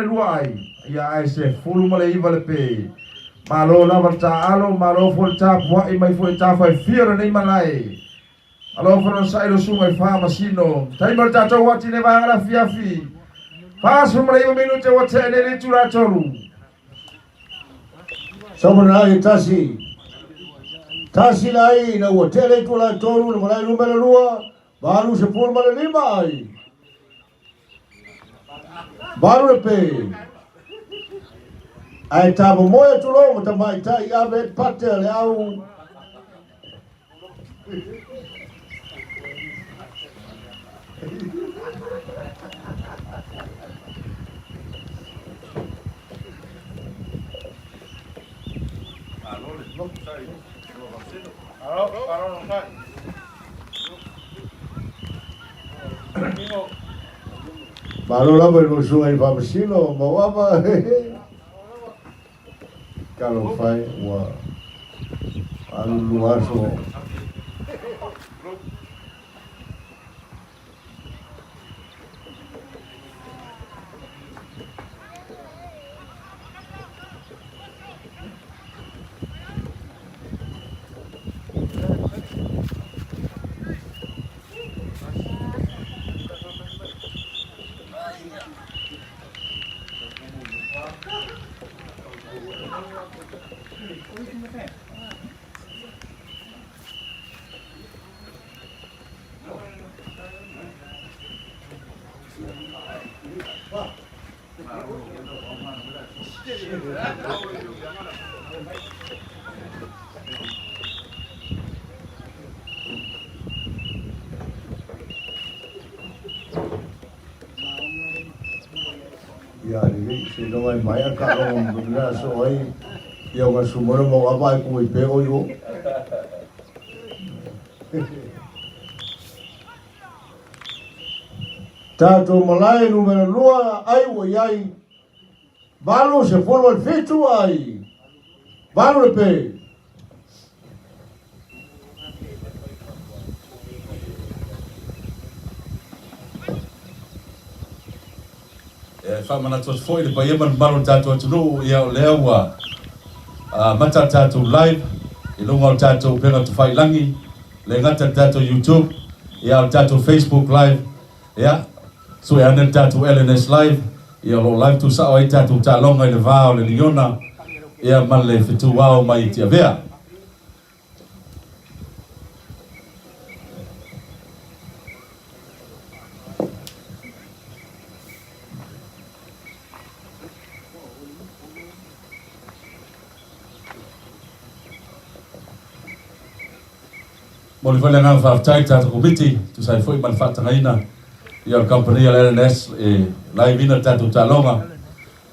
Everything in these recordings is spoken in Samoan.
Lua ai, ia ae 19 le pe. Malo lava le taaalo, malo foi le tapuai mai foi i tafa e fia o lenei malae. Alofa lona sai lo susuga i Faamasino. Taimi o le tatou ati nei vaega le afiafi. 49 minute ua tea nei le itula 3. Saumana ai tasi. Tasi le ai ina ua tea le itula 3 le malae numera 2, 85 ai. Valu le pe. Ae tāmomoe atu lou ma tamaitai ave pate a le au. Malo lava i lou susuga i Faamasino Mauava. Talofa e ua alulu aso. Ia lelei, seiloga e maea taaloga ma le aso ai, ia ua sumona ma ua vaai ku i pego i o. Tatou malae numera 2 ai ua i ai 87 ai 8 le pe. E faamanatu atu foi i le paia ma le mamalu o le tatou atunuu, ia o lea ua amata le tatou live i luga o le tatou upega tufailagi, le gata i le tatou YouTube, ia a o le tatou Facebook live, ia sue ane le tatou LNS live, ia o lo o live tuusao ai tatou taaloga i le va o le Liona ia ma le fetuao mai Tiavea. Momoli foi le agaga faafetai i le tatou Komiti e tusa ai foi ma le faatagaina ia o le kamupani a le LNS e live ina le tatou taaloga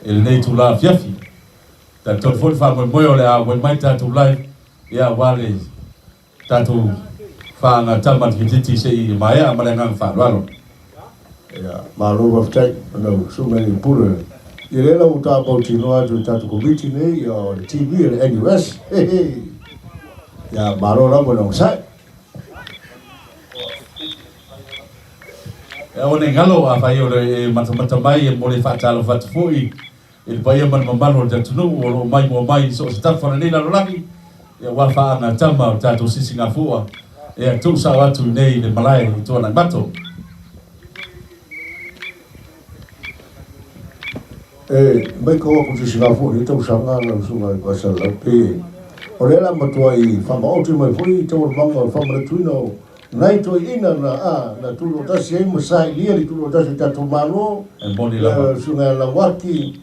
i lenei itula afiafi. Talitonu foi le faamoemoe o le a auai mai le tatou live ia aua le tatou faagatama tikititi se i maea ma le agaga faaaloalo. Ia, malo faafetai ona ua susuga i le Pule. Ia lea la ua ta mautinoa atu i le tatou Komiti nei, ia o le TV a le NUS. Ia, malo lava le onosai. E aua ne i galo, afai o le e matamata mai e momoli faatalofa atu foi i le paia ma le mamalu o le atunuu o lo o maimoa mai i so o se tafa o lenei lalolagi, ia aua faagatama o le tatou sisigafua, ia tuusao atu i inei i le malae i Tuanaimato. E maitau atu sisigafua i lenei tausaga lau susuga i Pastor Laupe, o lea la matuai faamaoti mai foi taualumaga o le faamanatuina o Nai toeaiina na a na tutoatasi ai ma sailia le tutoatasi o le tatou Malo, E moni lava. Ia susuga ia Lauaki,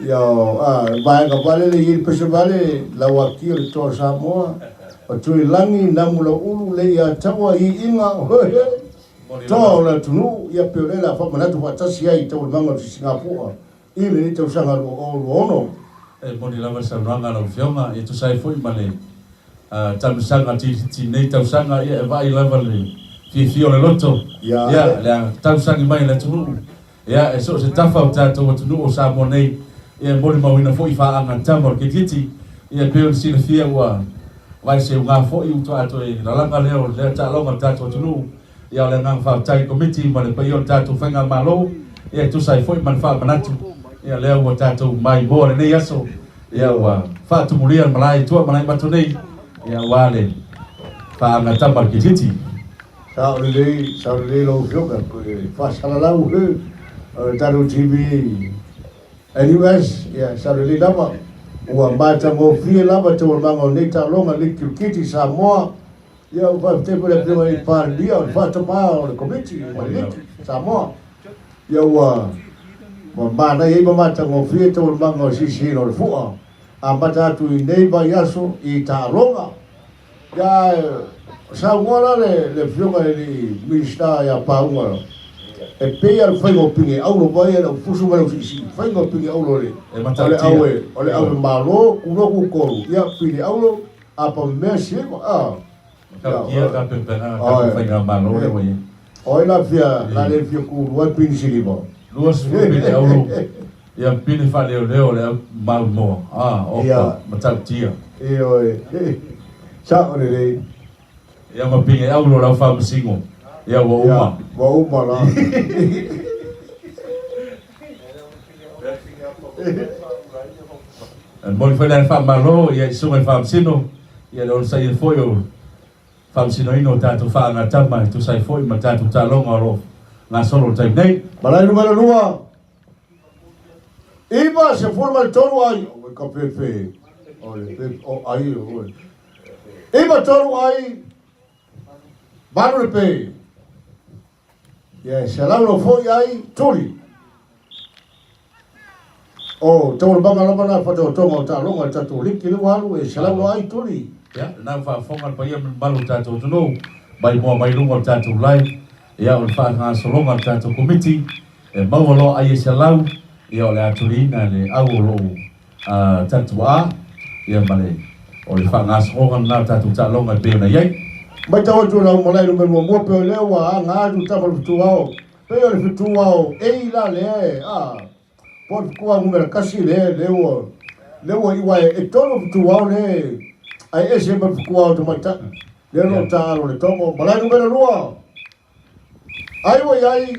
ia a vaega vale le i ai le pese vale Lauaki o le Toa Samoa, o Tuilagi, Namu Lauulu, Leiataua, Iiga, hohe, Toa o le atunuu, ia pei o lea o le a faamanatu faatasi ai i taualumaga o le Sisigafua i lenei tausaga 2026. E moni lava le saunoaga a lau Afioga, e tusa ai foi ma le taamilosaga tilititi i lenei tausaga, ia e vaai lava le fiafia o le loto, ia le tausagi mai a le atunuu, ia e so o se tafa o tatou atunuu o Samoa nei, ia e molimauina foi faagatama o le kirikiti, ia e pei ona silafia ua vaai seuga foi ua toa toe lalaga lea o lea taaloga o le tatou atunuu, Ia o le agaga faafetai i le Komiti ma le paia o le tatou Faigamalo, ia e tusa ai foi ma le faamanatu Ia lea ua tatou maimoa lenei aso, ia ua faatumulia le malae i tua ma nai mato nei, ia aua le faagatama a le kirikiti. Sao lelei, sao lelei lau Afioga, faasalalau o le tatou TV NUS, ia sao lelei lava, ua matagofie lava taualumaga o lenei taaloga liki kirikiti Samoa. Ia ua faafetai foi i le Afioga i le Palemia o le faatama o le Komiti ma le Liki Samoa. Ia ua manaia ai ma matagofie taualumaga o le sisiina o le fua amata atu i nei vaiaso i taaloga. Ia ae saunoa la le Afioga i le Minisita ia Pauga e pei lava o le faiga o pine auro mai le aufusu ma le ausiisii, faiga o pine auro o le ave malo, kuloku tolu, ia pine auro, apa mea sima, a. Matautia ka pepena ka faigamalo lea ua i ai. O ai la fia, la le fia kulua pini siliva. 20 pine auro, ia pine faaleoleo o le au maumoa, a, oka, matautia. Ioe, sao lelei. Ia ma pine auro o le au faamasino, ia ua uma. Ua uma la. E momoli foi le agaga faamalo ia i susuga i le Faamasino, ia le onosaia foi o le faamasinoina o tatou faagatama e tusa ai foi ma tatou taaloga o lo o gasolo i le taimi nei. Malae numera lua, 93 ai, oi ka pepe, o le pepe, o ai, oi. 93 ai, valu le pe. Ia e 100 foi ai tuli. O taualumaga lava na whataotonga o taaloga le tatou liki le ua alu e 100 ai tuli. Ia, lena ua faafofoga le paia ma le mamalu o le tatou atunuu mai moa mai luga o le tatou lae, ia o le faagasologa a le tatou Komiti e maua loa ai e 100, ia o le a tuliina e le au o lou talituaa, ia ma le o le faagasologa lena o le tatou taaloga e pei ona i ai. Matau atu lau malae numera muamua pei o lea ua aga atu tama le fetuao pei o le fetuao ei la lea e a po o le fetuao numera kasi lea lea ua lea ua iu ae e tolu fetuao lea ae ese ma le fetuao tamaitai lea o lo o taalo le togo malae numera lua Ai ua i ai,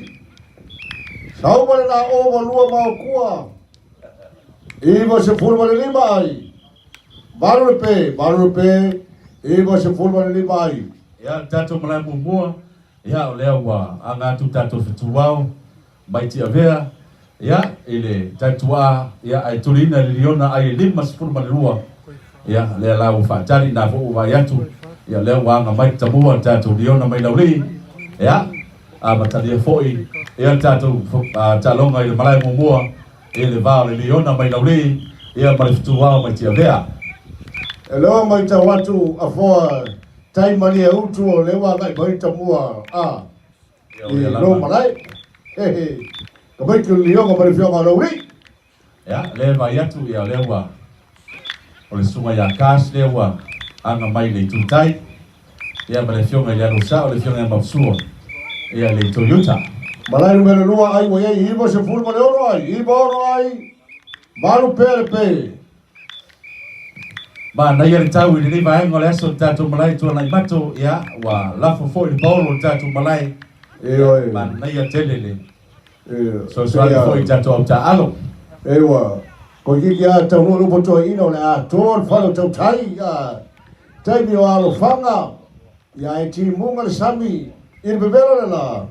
sau ma le na o ma lua ma o kua, 95 ai, valu le pe, valu le pe, 95 ai. Ia, le tatou malae muamua, ia, o lea ua aga atu tatou fetuao mai Tiavea, ia, i le taituaa, ia, ae tuliina i le liona ai e 52, ia, lea la ua faatali, na foi ua vaai atu, ia, lea ua aga mai le tamua le tatou liona mai Laulii, ia, amatalia foi, ia, le tatou taaloga i le malae muamua, i le va o le liona mai Laulii, ia, ma le fetuao mai Tiavea. E loa matau atu afoa tai malie utu o lea ua agai mai le tamua a. I lou malae. Hehe. Ka mai ki lioga ma le fioga o Laulii. Ia, lea e vaai atu, ia, lea ua, o le susuga ia Cash lea ua aga mai le itu tai, ia, ma le afioga i le Alo Sao, le afioga ia Mausua, ia, le Toyota. Malae numera lua ai ua i ai 96 ai, 96 ai, valu pea le pe. Manaia le tau i lenei vaega o le aso le tatou malae tuanai mato, ia, ua lafo foi le paolo i le tatou malae, Ioe. manaia tele le fesoasoani foi i tatou au taaalo. Ewa, ko kiki a taunuu le upu toeaina o le atoa le fale o tautai, a taimi o alofaga, ia e timuga le sami i le pepelo le la.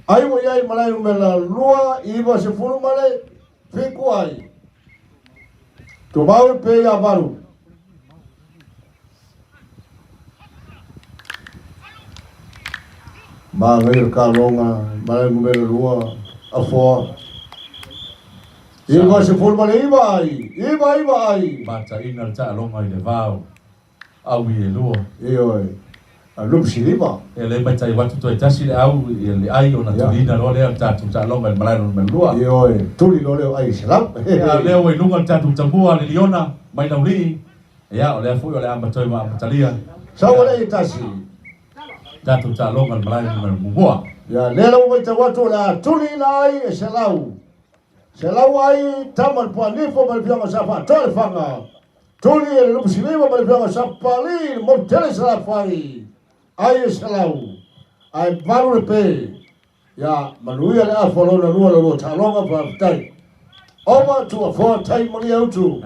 Ai ua i ai malae numera lua, 97 ai. Tumau le pe ia valu. Manaia le kaloga, malae numera lua, afoa. 99 ai, iva iva ai. Mataina le taaloga i le va o Aui e lua. Ioe. A lupu lima. E le matau atu toe tasi le au ia le ai ona tuliina loa lea o le tatou taaloga i le malae numera lua. Ioe. Tuli loa lea o ai 100. Ia, o lea ua i luga le tatou tamua a le liona mai Laulii. Ia, o lea foi o le a matoe ma amatalia. Sau o lea i tasi. Tatou taaloga i le malae numera muamua. Ia, lea la ua matau atu o le a tuliina ai e 100. 100 ai tama le Puanifo ma le Afioga sa Faatoa le Faga. Tuli e le Lupusilima ma le Afioga sa Papalii le motu tele i Salafai. Ai e 100 ae valu le pe. Ia manuia le afa lona lua la lua taaloga faafetai. Over to Afoa Tai Maliautu.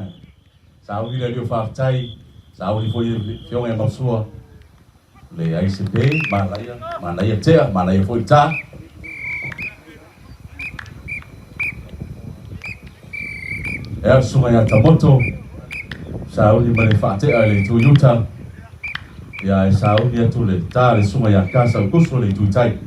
Sauni le alii o faafetai, sauni foi le Afioga ia Mausua, le ICP, manaia, manaia tea, manaia foi ta. Ea susuga ia Tamoto, sauni ma le faatea i le itu i uta, ia e sauni atu le ta le susuga ia Kasa Ukusu le itu i tai.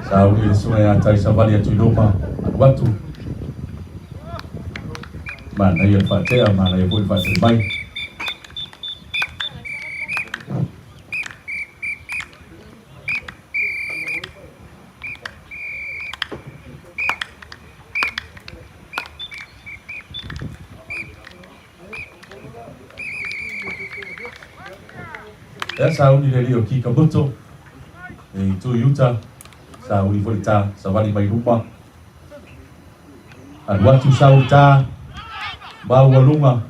Sauni le susuga ia Taisavali atu i luma, alu atu. Manaia le faatea, manaia foi le faatali mai. Ea sauni le alii o Kikamoto e itu i uta, sauni foi le ta savali mai luma. Alu atu sau ta maualuga.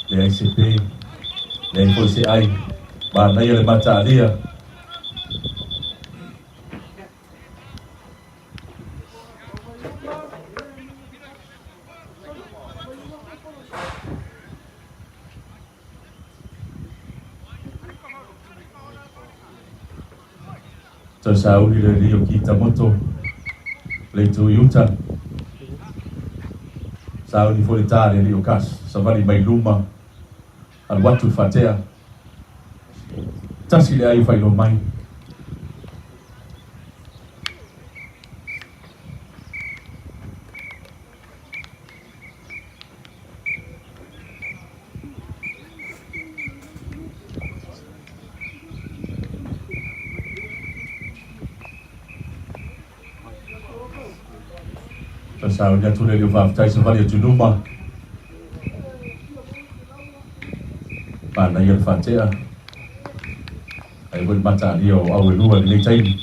Leai se pe, leai foi se ai, manaia le mataalia. Toe sauni le alii o Kitamoto, le itu i uta. Sauni foi le ta le alii o Kas, savali mai luma, alu atu i faatea. Tasi le ai faailoa mai. Sauni atu le leo faafetai savali atu i luma. Manaia le faatea. Ai foi le mataalia o Auelua i lenei taimi.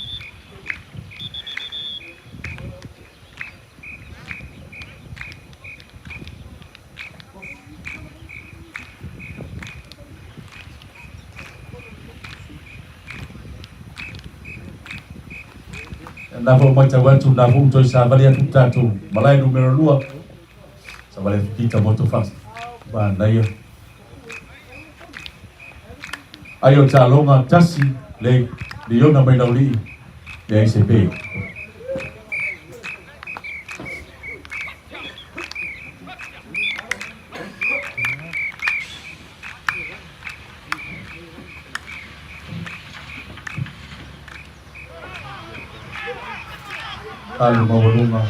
Na foi matau atu, na foi toe savali atu tatou malae numera 2. Savali atu kita moto fast. Manaia. Ai o taloga tasi le liona mai laulii le ICP. Alu maualuga.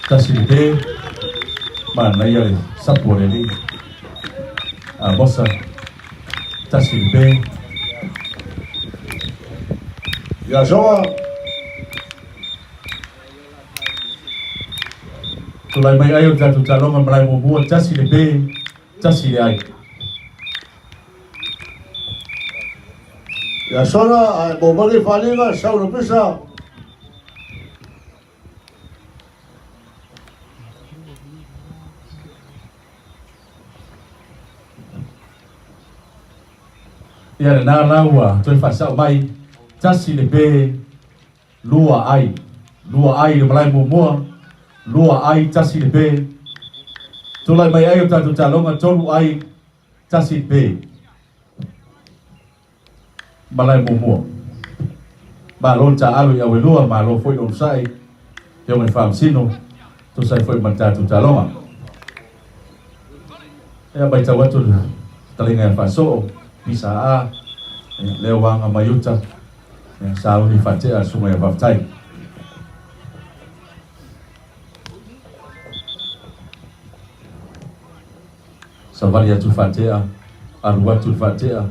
Tasi le pe. Manaia le sapu a le alii. Amosa. Tasi le pe. Ia soa. Tulai mai ai o le tatou taaloga malae muamua, tasi le pe, tasi le ai. Ia sona ae maumali faaaliga sau le pisa. Ia lena la ua toe faasao mai, tasi le pe, lua ai. Lua ai le malae muamua, lua ai, tasi le pe. Tulai mai ai o tatou taaloga, tolu ai, tasi le pe. Malae muamua. Malo le taaalo i Auelua, malo foi le onosai, Afioga i le Faamasino, tusa ai foi ma le tatou taaloga. Ia matau atu le fetalaiga ia Faasoo, PSA, Ia, lea ua aga mai uta, ia, sauni faatea le susuga ia Faafetai. Savali atu faatea, alu atu le faatea.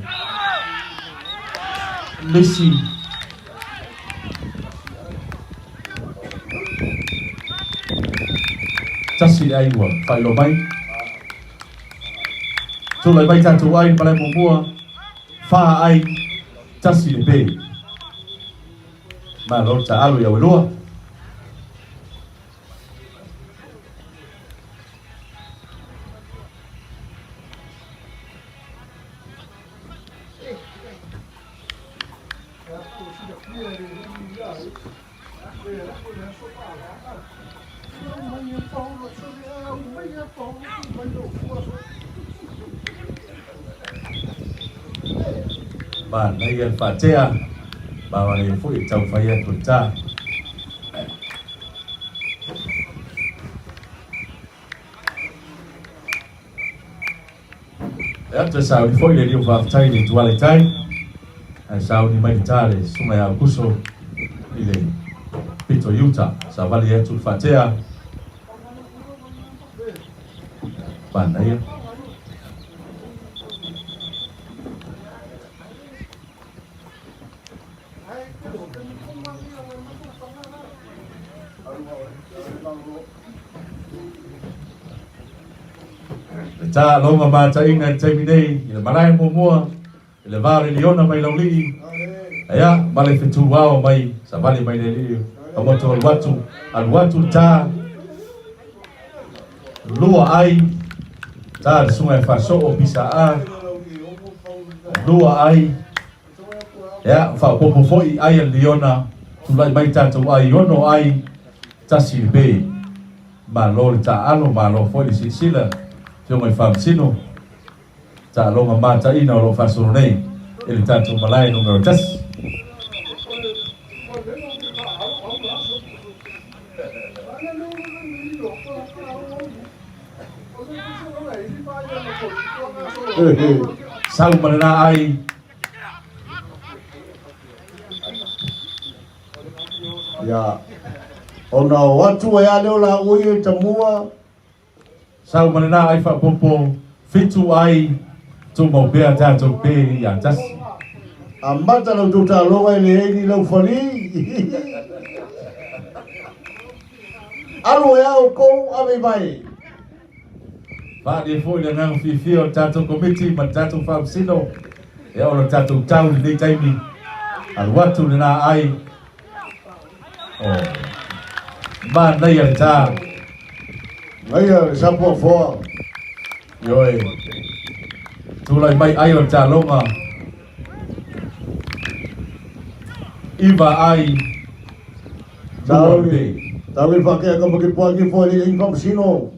Misi. Tasi le ai ua faailoa mai. Tulai mai tatou ai malae muamua, fa ai, tasi le pe. Malo le taalo ia Uelua. Manaia le faatea, manaia foi e taumafai atu le ta. Ia, toe sauni foi le liu faafetai i le Tuala i tai, ae sauni mai le ta le susuga ia Aukuso i le pito i uta. Savali atu le faatea. Manaia. Le taaloga mataina i le taimi nei i le malae muamua i le va o le Liona mai Laulii ia ma le fetuao mai Savali mai le alii o motu alu atu alu atu le ta lua ai ta le susuga e Fasoo Pisa A lua ai Ia, faaopoopo foi ai a le Liona, tulai mai tatou ai ono ai tasi le pe. Malo le taaalo, malo foi le silasila, Afioga i Faamasino, taaloga mataina o lo o faasolo nei i le tatou malae numera tasi. Sau ma lena ai. Ia, ona o atu e ale o la ui e tamua. Sau ma lena ai faapopo, fitu ai, tumau pea tatou pe ia tasi. Amata lau tou taaloga e leai ni lau fali. Alu e a outou ave mai. Faaalia foi le agaga fiafia o le tatou Komiti ma le tatou Faamasino ia o le tatou tau i lenei taimi alu atu lena ai o manaia le ta. Ngaia le sapuafoa. Ioe. Tulai mai ai o le taloga. Iva ai. Lua le. Taui whakea ka maki puaki fo i inga sino.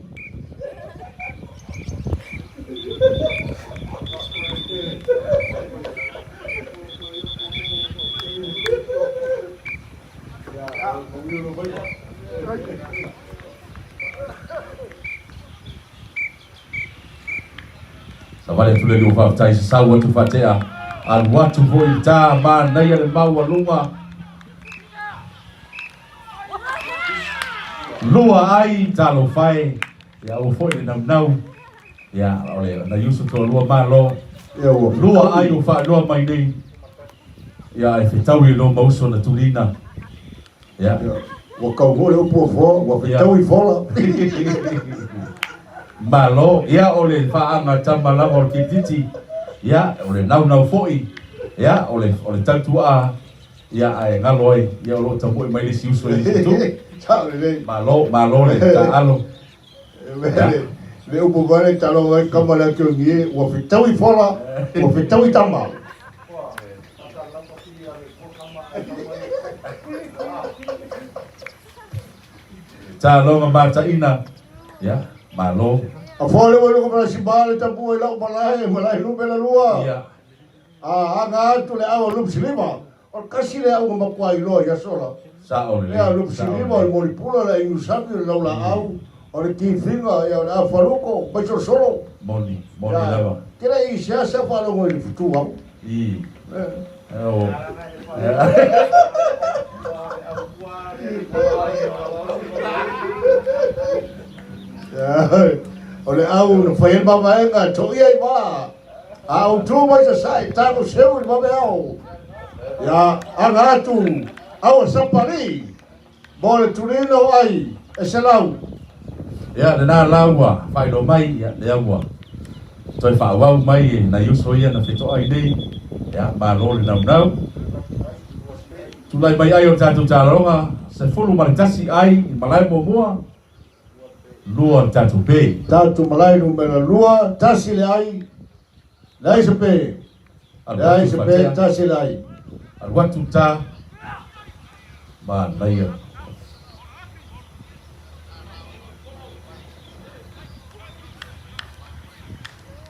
Savali atu le liu faafetai sasau atu faatea alu atu foi i ta manaia le maualuga lua ai talofa e ia aua foi le naunau ia o le na Yusuf toalua malo lua ai ua faailoa mai nei ia e fetaui lo mauso na tulina Ia. Ua kau foi le upu o foa, ua fetaui fola. Malo, ia o le faaga tama lava o le kirikiti, ia o le naunau foi, ia o le o le tautuaa, ia ae galo ai, ia o lo o tapuai mai le isi uso i le isi itu. Sao lelei. Malo, malo le taaalo. Ia. Le upu foi le talo ai kama le atu e ua fetaui fola, ua fetaui tama. Taloga mataina, ia, malo. A foa le ua luka mala simba le tapu ai lau malae, malae lupe la lua. Ia. A aga atu le awa lupe silima. O le kasi le au makua iloa ia sola. Sao lelei. Ia lupe silima o le molipula le inusami o le laulaau o le tifiga ia o le afaluko mai solosolo. Moni, moni lava. Tele i sea sea faalogo i le futu au. I. O. O le au na fai ai le mavaega, toia i va. A ou tu mai sasae, tago seu i le vaveao. Ia, aga atu, aua sapali, mo le tulina o ai e selau. Ia, lena la ua faailoa mai, ia, lea ua toe faaauau mai e nai uso ia na fetoai nei. Ia, malo le naunau. Tulai mai ai o le tatou talaloga, 11 ai i malae muamua, lua le tatou pe. Tatou malae numera lua, tasi le ai, leai se pe. Leai se pe, tasi le ai. Alu atu ta, manaia.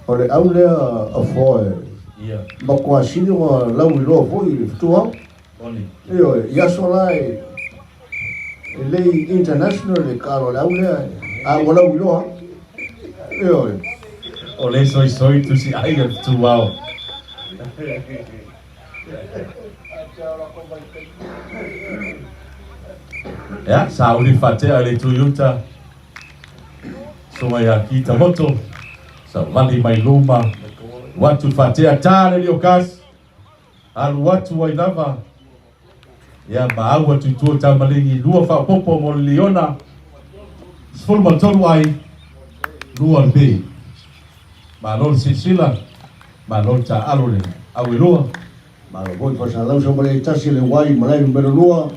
O le au lea a Foe, matua sili ona lauiloa foi i le fetuao. Ioe, i aso la e le i international le taalo a le au lea, a ua lauiloa. Ioe. O le soisoi tusi ai a le fetuao. Ia, sauni faatea i le itu i uta. Susuga ia Kita Moto, savali mai luma, alu atu faatea ta le lio kasi, alu atu ai lava, ia ma au atu i tua tamaligi lua faaopoopo mo le liona, 13 ai, lua le pe. Malo le silasila, malo le taaalo le au e lua. Malo foi faasalau sa male tasi le uai malae numera lua.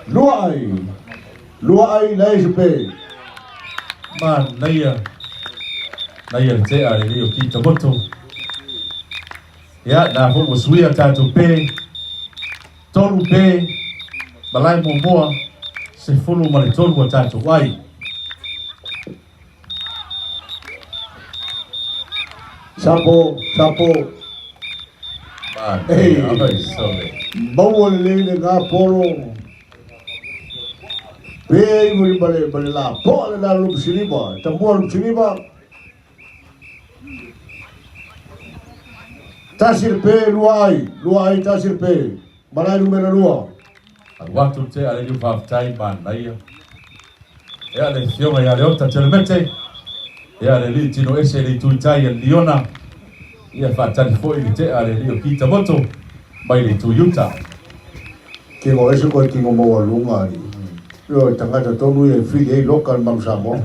Lua ai. Lua ai leai se pe. Manaia. Naia le tea le lei o Kita Moto. Ia, na foi ua suia tatou pe. Tolu pe, malae muamua, 13 a tatou ai. Sapo, sapo. Ei, maua lelei le gā polo. Pe i muri ma le, ma le la poa le la lupusilima. Tamua lupusilima. Tasi le pe, lua ai. Lua ai, tasi le pe. Malae numera lua. Alu atu te a le liu faafetai manaia. Ea le afioga ia Leota Telemete, ea le alii tino ese i le itu i tai a Liona, ia faatali foi le tea a le alii o Kitamoto mai le itu i uta. Tino ese koe tino maualuga i ioe tagata tonu ia e fili ai loka le Manu Samoa.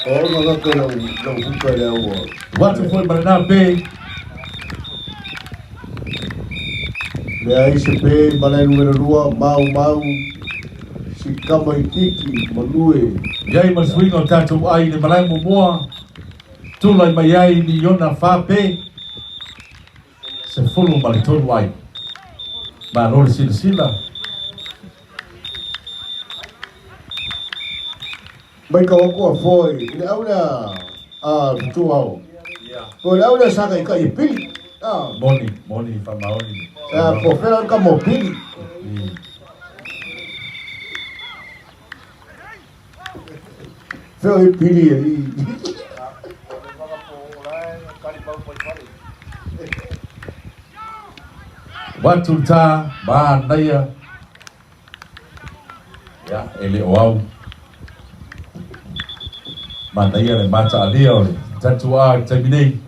O ona lako lau lau huka le aua. Watu foi ma lena pe. Leai se pe malae numera lua, mau mau, si kama itiiti, malue. Iai ma le suiga o tatou ai i le malae muamua, tulai mai ai ni ona fa pe. 13 ai. Malo le silasila. Mai ka oko a foi i le au lea a Tutuao. Po le au lea sa kai kai pili. Ah. Moni, moni whamaoni. Ah, po whera ka mo pili. Feo i pili e i. Watu ta manaia. Ia, e le o au. Manaia le mataalia o le tatuā i le taimi nei.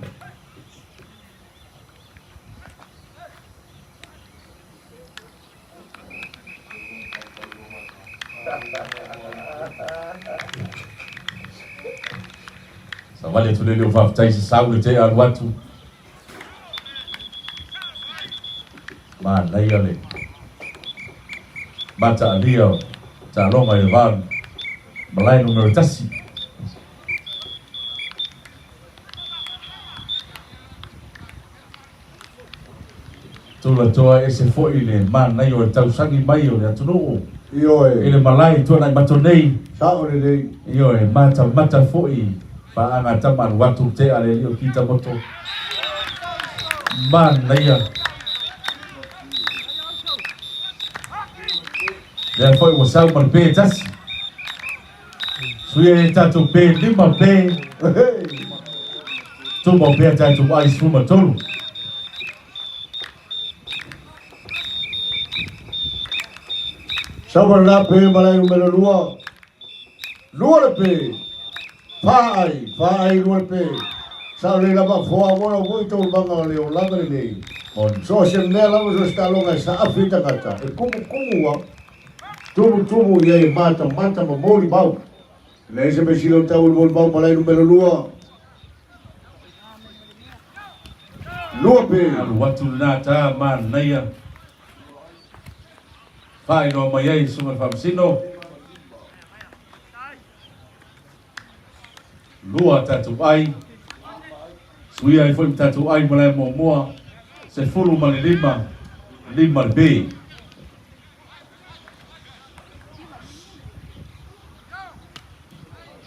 Savali atu le leo faafetai sasau le tea alu atu. Manaia le mataalia o taaloga i le va malae numera tasi. Tulatoa ese foi le manaia o le tausagi mai o le atunuu. Ioe. I le malae i tuanai mato nei. Sao lelei. Ioe, matamata foi paaga tama alu atu tea le alii o Kitamoto. Manaia. Lea foi ua sau ma le pe tasi. Suia e tatou pe lima pe. Tumau pea tatou ai 13. Sau ma lena pe malae numera lua. Lua le pe. Fa ai, fa ai lua le pe. Sa o le lava foa ua lau foi taualamaga o le olaga lenei. So o se mea lava so se taaloga e saafi ai tagata, e tumutumu a, tumutumu i ai e matamata ma molimau. E leai se mea sili o tau i le molimau malae numera lua. Lua pe. Alu atu lena ta manaia. Faailoa mai ai Susuga i le Faamasino. Lua tatou ai. Suia ai foi ma tatou ai malae muamua. 15, lima le pe.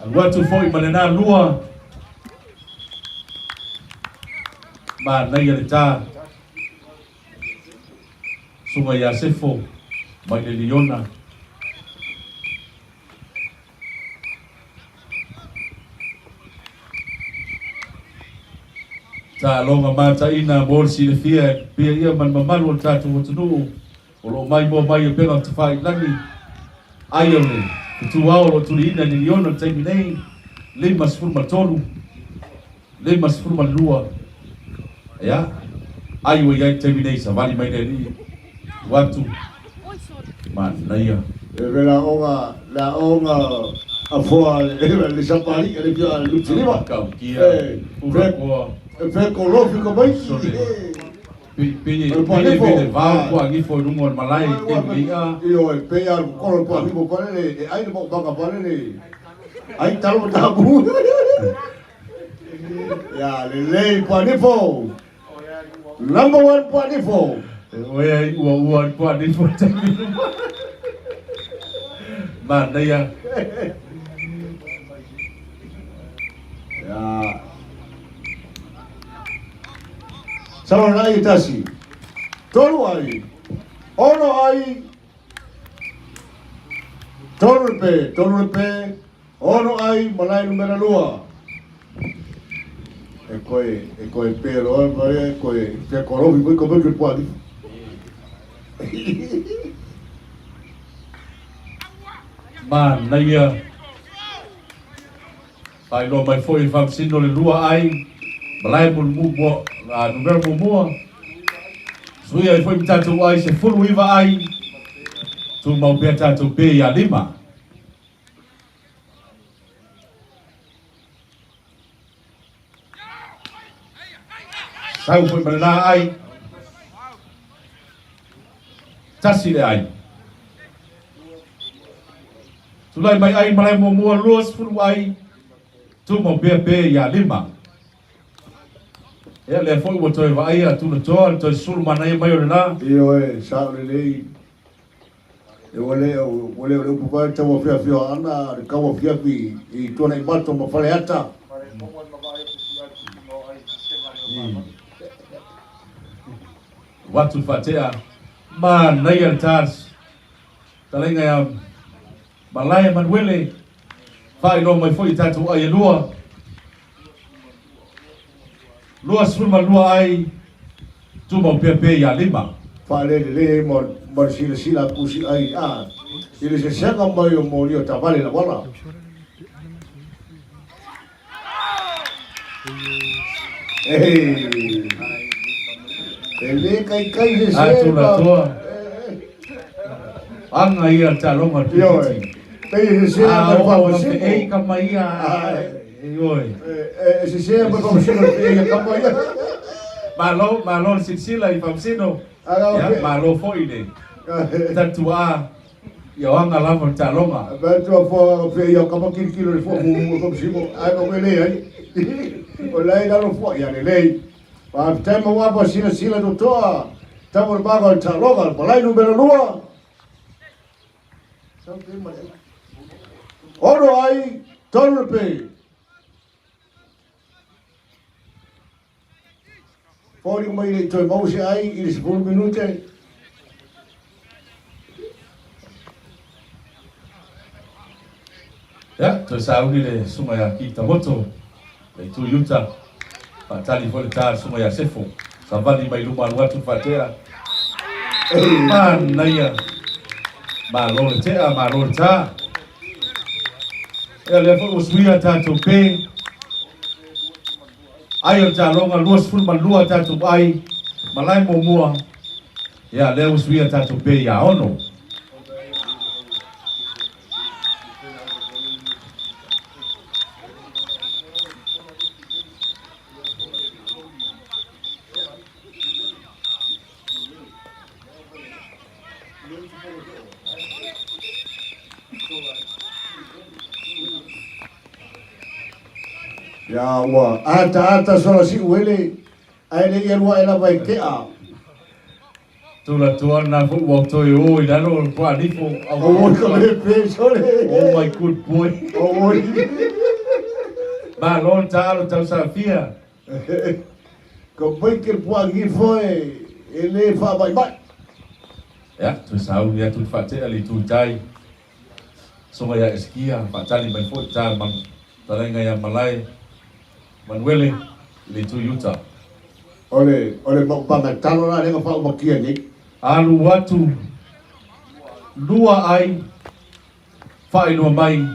Alu atu foi ma lena lua. Manaia le ta. Susuga ia Sefo mai le Liona. Taaloga mataina mo le silafia e pia ia ma le mamalu o le tatou atunuu o lo o maimoa mai e Upega Tafailagi. Ai o le fetuao o lo o tuliina i le Liona i le taimi nei, 53, 52, ia, ai ua i ai le taimi nei, savali mai le alii, tuu atu, manaia. E le aoga, le aoga a foa le sapali le fia le lutilima. Kaukia, urakoa. E fe kolofi ko mai. Pe pe pe pe le vao ko angi fo lungo le malai te mia. Io e pe al kolo ko angi ko le e ai mo banga pa le. Ai talo ta bu. Ya le le panifo. Number one panifo. Oe ai ua ua i panifo te Manaia. Ya. Salo na ai tasi. Tolu ai. Ono ai. Tolu le pe. Tolu le pe. Ono ai malae numera lua. E koe, e koe pe loa, e koe, te korofi koe koe koe poa Manaia. Faailoa mai foi i le Faamasino le lua ai, malae mulimua, numera muamua. Suia ai foi ma tatou ai 19 ai, tumau pea tatou pe ia lima. Sau foi ma lena ai. Tasi le ai. Tulai mai ai malae muamua 20 ai. Tumau pea pe ia lima. Ia lea foi ua toe vaaia tulatoa le toe sulu manaia mai o lena. Ioe, sao lelei. E ua le ua le o le upu vai tau afiafi ana le kau afiafi i Tuanaimato ma Faleata. Watu faatea manaia le tas talaiga ia Malae Manuele faailoa mai foi i tatou ai e lua 22 ai tumau pea pe ia lima. Faalelelei ai ma le silasila a Pusi ai a i le sesega mai o moli o taavale le auala. E le kaikai se se. Tulatoa. Aga ia le taaloga le Ioe. Pei e sese A ma le oo ma faamasino. feei kama ia. Ioe. E sese ma le faamasino le feei a kama ia. Malo, malo le silasila i Faamasino. Ia, malo foi le tatuaa ia o aga lava o le taaloga. Vae atu a foa feei a kama kilokilo le foa mumu o faamasino. Ae ma oe leai. O la e lalo foa. Ia lelei. Faafetai ma ua apa silasila totoa. Tau o le maga o le taaloga. Malai numera lua. Ono ai, tolu le pe. Foliga mai le i toe maua se ai i le 10 minute. Ia, toe sauni le susuga ia Kitamoto, le itu i uta, faatali foi le ta le susuga ia Sefo, savali mai luma alu atu le faatea. Manaia! Malo le tea, malo le ta. Ia, lea foi ua suia tatou pe. Ai o le taaloga 22 tatou ai, malae muamua. Ia, lea ua suia tatou pe ia ono. Ia ua ataata sola siuele ae le i alu ae lava e tea. Tulatoa lena foi ua toe o i lalo o le puanifo. Oi ka pepe sole. Oh my good boy. Oi. Malo le taalo tausafia. Ka mai ke puanifo e le faamaimai. Ia, toe sauni atu le faatea le itu i tai. Soga ia Esikia, faatali mai foi ta man, talaiga ia Malae Manuele i le itu i uta. O le maupaga talo la lea na faaumakia nei. Alu atu lua ai faailoa mai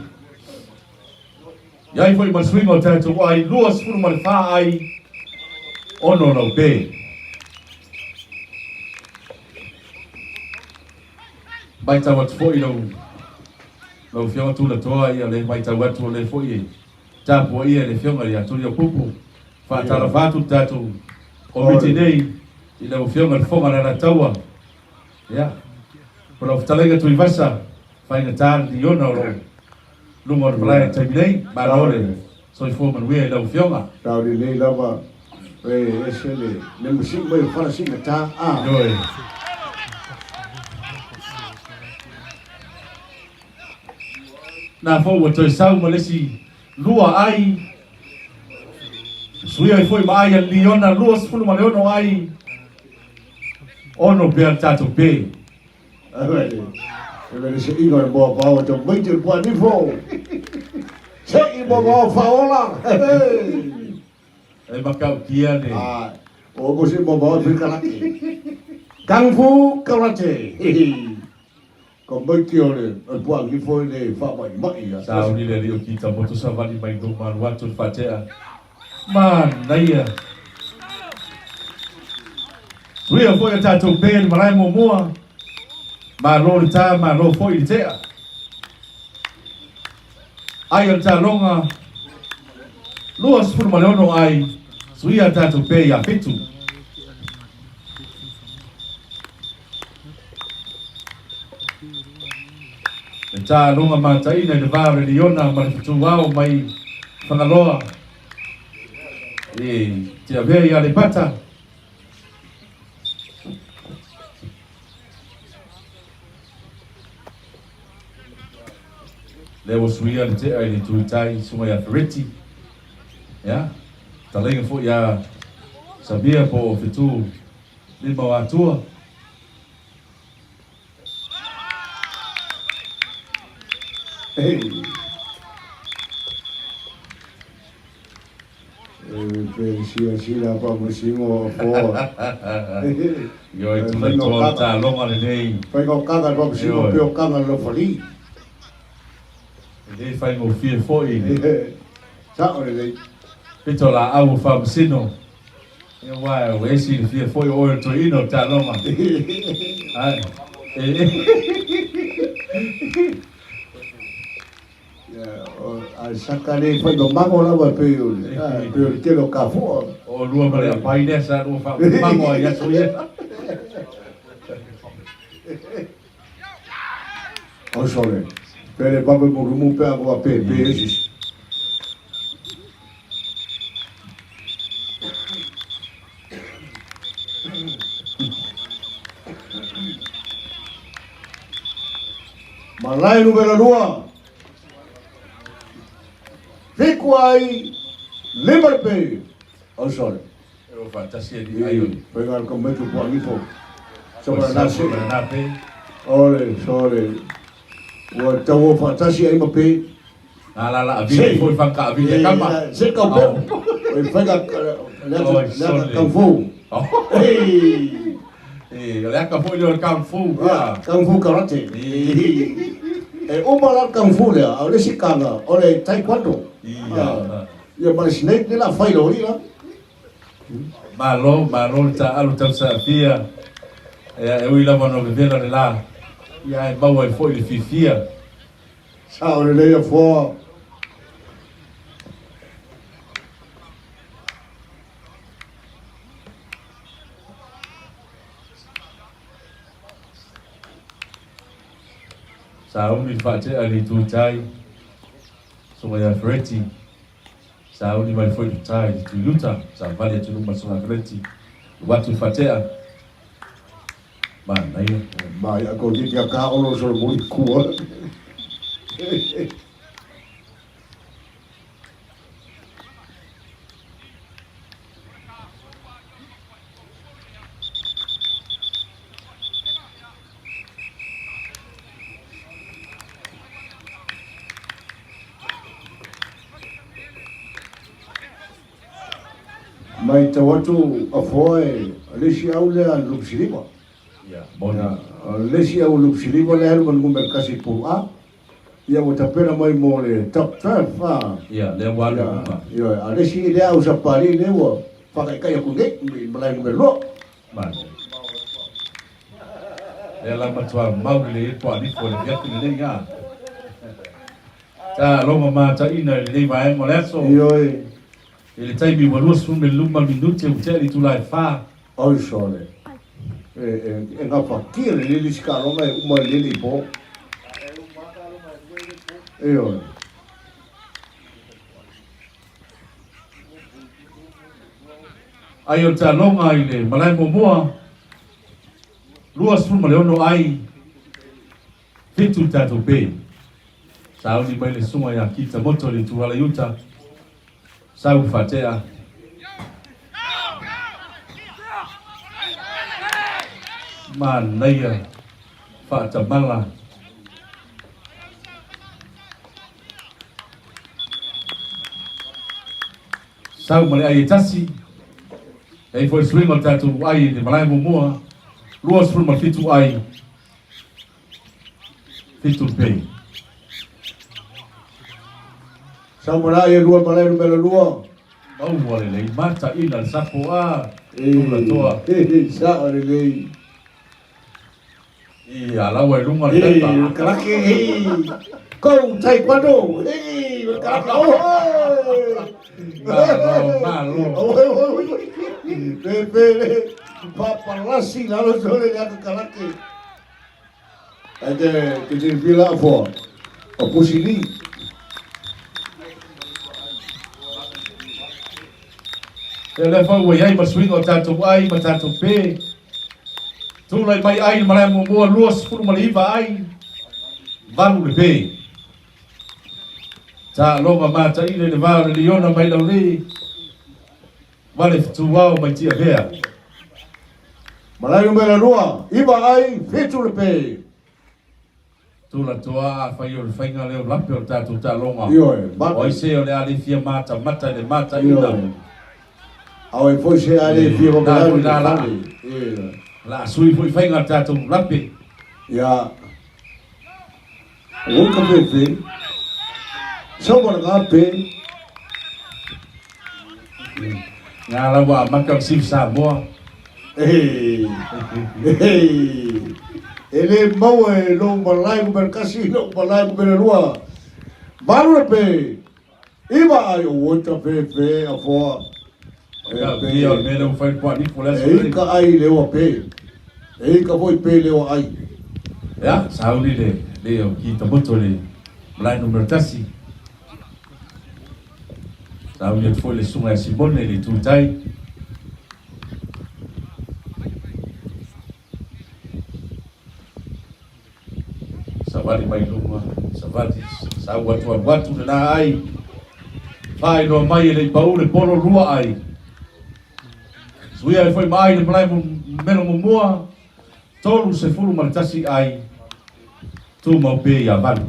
iai foi ma le suiga o tatou ai 24 ai ono lau pe. Matau atu foi lau lau afioga Tulatoa ia le matau atu o le foi e tapuaia e le afioga ia Tuliaupupu. Faatalofa atu le tatou komiti nei i lau afioga le Fofoga o le Alataua. Ia, o lau fetalaiga Tuivasa, faigata le liona o lou luga o le malae i le taimi nei. Malo le soifua manuia i lau afioga. Tau lelei lava e ese le le masii mai o fala sigata a. Ioe. Na foi ua toe sau ma le isi lua ai. Suia ai foi ma ai a liona 26 ai. Ono pea le tatou pe. E vele se iga e moa pao te mai te pua nifo. Se i moa pao whaola. E makau kia ne. Ah, o mo se moa pao te karate. Kung fu karate. Ka mai te o le pua nifo i le wha mai mai. Sauni le rio ki ta moto savali mai no malu atu le whatea. Manaia. Suia foi a tatou pe le malae muamua. Malo le tā, malo foi le tea. Ai o le taaloga 26 ai, suia a tatou pe ia 7. Le taaloga mataina i le va o le liona ma le fetuao mai Fagaloa i Tiavea i Aleipata. Lea ua suia le tea i le itu i tai, suga ia Fereti. Ia, talaiga foi ia Samia po o Fetu lima o Atua. Hey. E sia sila pa mo singo fo. Ioe tulatoa le taaloga lenei. Fai o kanga pa mo singo pe o kanga lo fali. E le faigofie foi. Sa o le. Pito laau o faamasino. Ia ua ua e silafia foi o oe o le toeaina o le taaloga. Ai. A saka le fai mamango lava pe o le pe o le tele o kafua. O lua ma le apai lea sa lua faamamango ai aso ia. O sole. Pe le pape mo rumu pe a koa pe pe esi. Malae numera 2. Fiku ai lima le pe. Oh sorry. E o faatasi e ni ai o. Fai ngal ka metu po angifo. So ma na se. Na pe. Ore, sore. Ua tau o faatasi ai ma pe. Na la la avili foi faka avili e kama. Se kau pe. O faka le le kung fu. E le aka foi le kung fu. Kung fu karate. E uma la kung fu le, o le sikanga, o le taekwondo. Ia. Ia ma le snake le la fai lo la. Malo, malo le taalu tausaafia. E ui lava ona vevela le la. Ia e maua ai foi le fiafia. Sa o le lea foa. Sauni faatea le itu tai. Susuga ia Fereti. Sauni mai foi le tai i Tuiuta. Savali atu luma susuga Fereti. Luatu faatea. Manaia. Mai a ko ti ka olo so mo kua. Mai tau atu a foa e le isi au lea Lupsilima. Ia, moni. Le isi au Lupsilima le alu ma le kasi Pool A. Ia ua tapena mai mo le top 12. Ha. Ia, lea ua alu uma. Ia, a le isi lea au Sapali lea ua whakaikai aku nei, malai numero lua. Manaia. Lea la matua mau lelei ai po alifo i le afiafi lenei ga. Taaloga mataina i lenei vaega o le aso. Ioe. I le taimi ua 25 minute ua tea i le itula e fa. Oi sole. E, e, e gafatia le lele isi taaloga e uma i le lele i po. Ioe. Ai o le taaloga i le malae muamua, 26 ai, fitu le tatou pe. Sauni mai le susuga ia Kita Moto i le ituala i uta, sau faatea. Manaia faatamala. Sau ma le ai e tasi. E ai foi le suiga o le tatou ai i le malae muamua, 27 ai, fitu le pei. Sau ma le ai e lua malae numera lua. Maua lelei, mataina le sapo a Tulatoa. E, sao lelei. I a laua i luga le pepa. E, karake, e, kou taekwondo, e, karake, oh, Malo, malo. Oh, oh, oh, pe, pe, le, papalasi lalo sole le aka karake. E te, te te pila afoa, o pusili. E lea foi ua i ai ma suiga o tatou ai ma tatou pe. Tulai mai ai le malae muamua 29 ai, valu le pe. Taaloga mataile i le va o le liona mai Laulii ma le fetuao mai Tiavea. Malae numera lua, iva ai, fitu le pe. Tulatoa, afai o le faiga lea o lape o le tatou taaloga, Ioe, o ai se o le a le fia matamata i le mataina. Ioe. Ao e foi se a le fia Na whakalau foi i le la laa. fale. Ioe. La sui foi faiga o le tatou lape. Ia. Ua ka fefe. Sau ma le gape. Nga la ua amata ona sifi Samoa. Hey. Hey. E le maua e lou malae numera kasi, lou malae numera lua. Valu le pe. Iva ai o ota fefe a foa. E pe o le mea lea ua fai le puanifo o le aso E lenei. ika ai le oa pe. E ika foi pe le oa ai. Ia, sauni le le o ki tamoto le malae numera tasi. Sauni atu foi le susuga ia Simone le itu tai. Savali mai luma, savali, sau atu alu atu lena ai. Faailoa mai e le i pau le polo lua ai. Suia ai foi ma ai le malae melo muamua, 31 ai, tumau pe ia valu.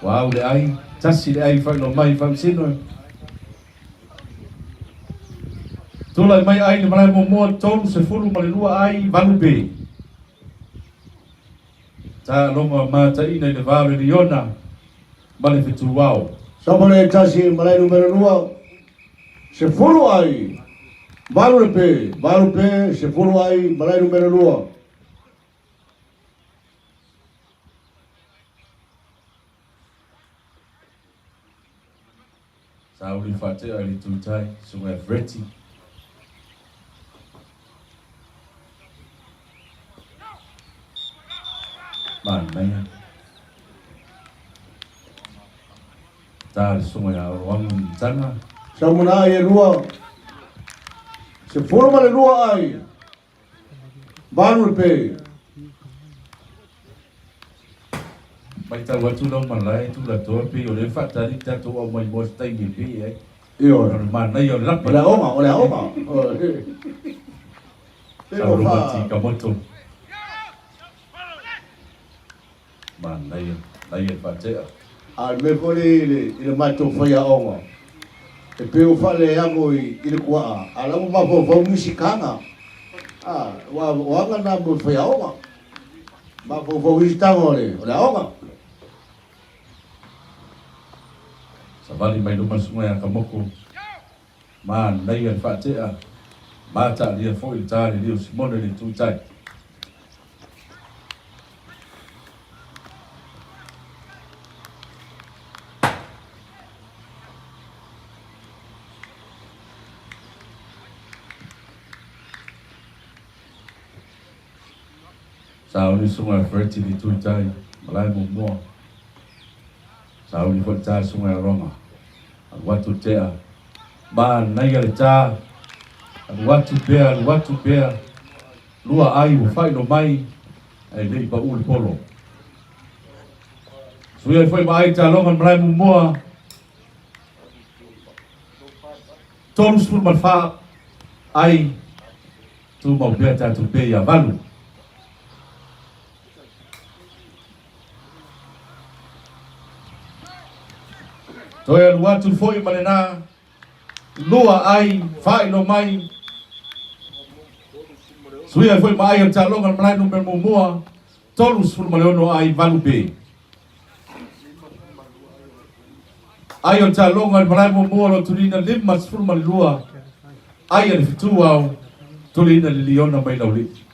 Ua au le ai, tasi le ai faailoa mai i Faamasino. Tulai mai ai le malae muamua 32 ai 8 pe. Taaloga mataina i le va o le Liona ma le Fetuao. Sama le tasi i le malae numera lua, 10 ai, 8 le pe, 8 pe, 10 ai, malae numera lua. Sauli faatea i le tuitai, susuga ia Freti. Manaia. Ta le susuga ia Oloagu Mitaga. Saumana ai e lua, 12 ai, 8 le pe. Matau atu lau malae tulatoa pei o lea faatali tatou aumai moa se taimi e pei ai. Ioe. O le manaia o le lape. O le aoga, o le aoga. Sauloga Tikamoto. Manaia, manaia le faatea. A o le mea foi lea i le matou faiaoga, e pei ua faaleago i le kuaa, a o la ua mafaufau nisi taga. A, aua o aga na mo le faiaoga. Mafaufau isi taga o le aoga. Savali mai luma le susuga ia Kamoko. Manaia le faatea. Mataalia foi le ta le lio Simone le itu i tai. Sauni susuga ia Freddie le itu i tai, malae muamua. Sauni foi le ta susuga ia Ronga. Alu atu le tea. Manaia le ta. Alu atu pea, alu atu pea. Lua ai ua failo mai, ae le i pau le polo. Sui ai foi ma ai taaloga le malae muamua. 34 ai tumau pea tatou pe ia valu. Toe alu atu foi ma lena lua ai failo mai. Sui ai foi ma ai o le taaloga le malae numera muamua 36 ai 8 pe. Ai o le taaloga le malae muamua lo tulina 52 ai a le fitu ao tulina le liona mai Laulii.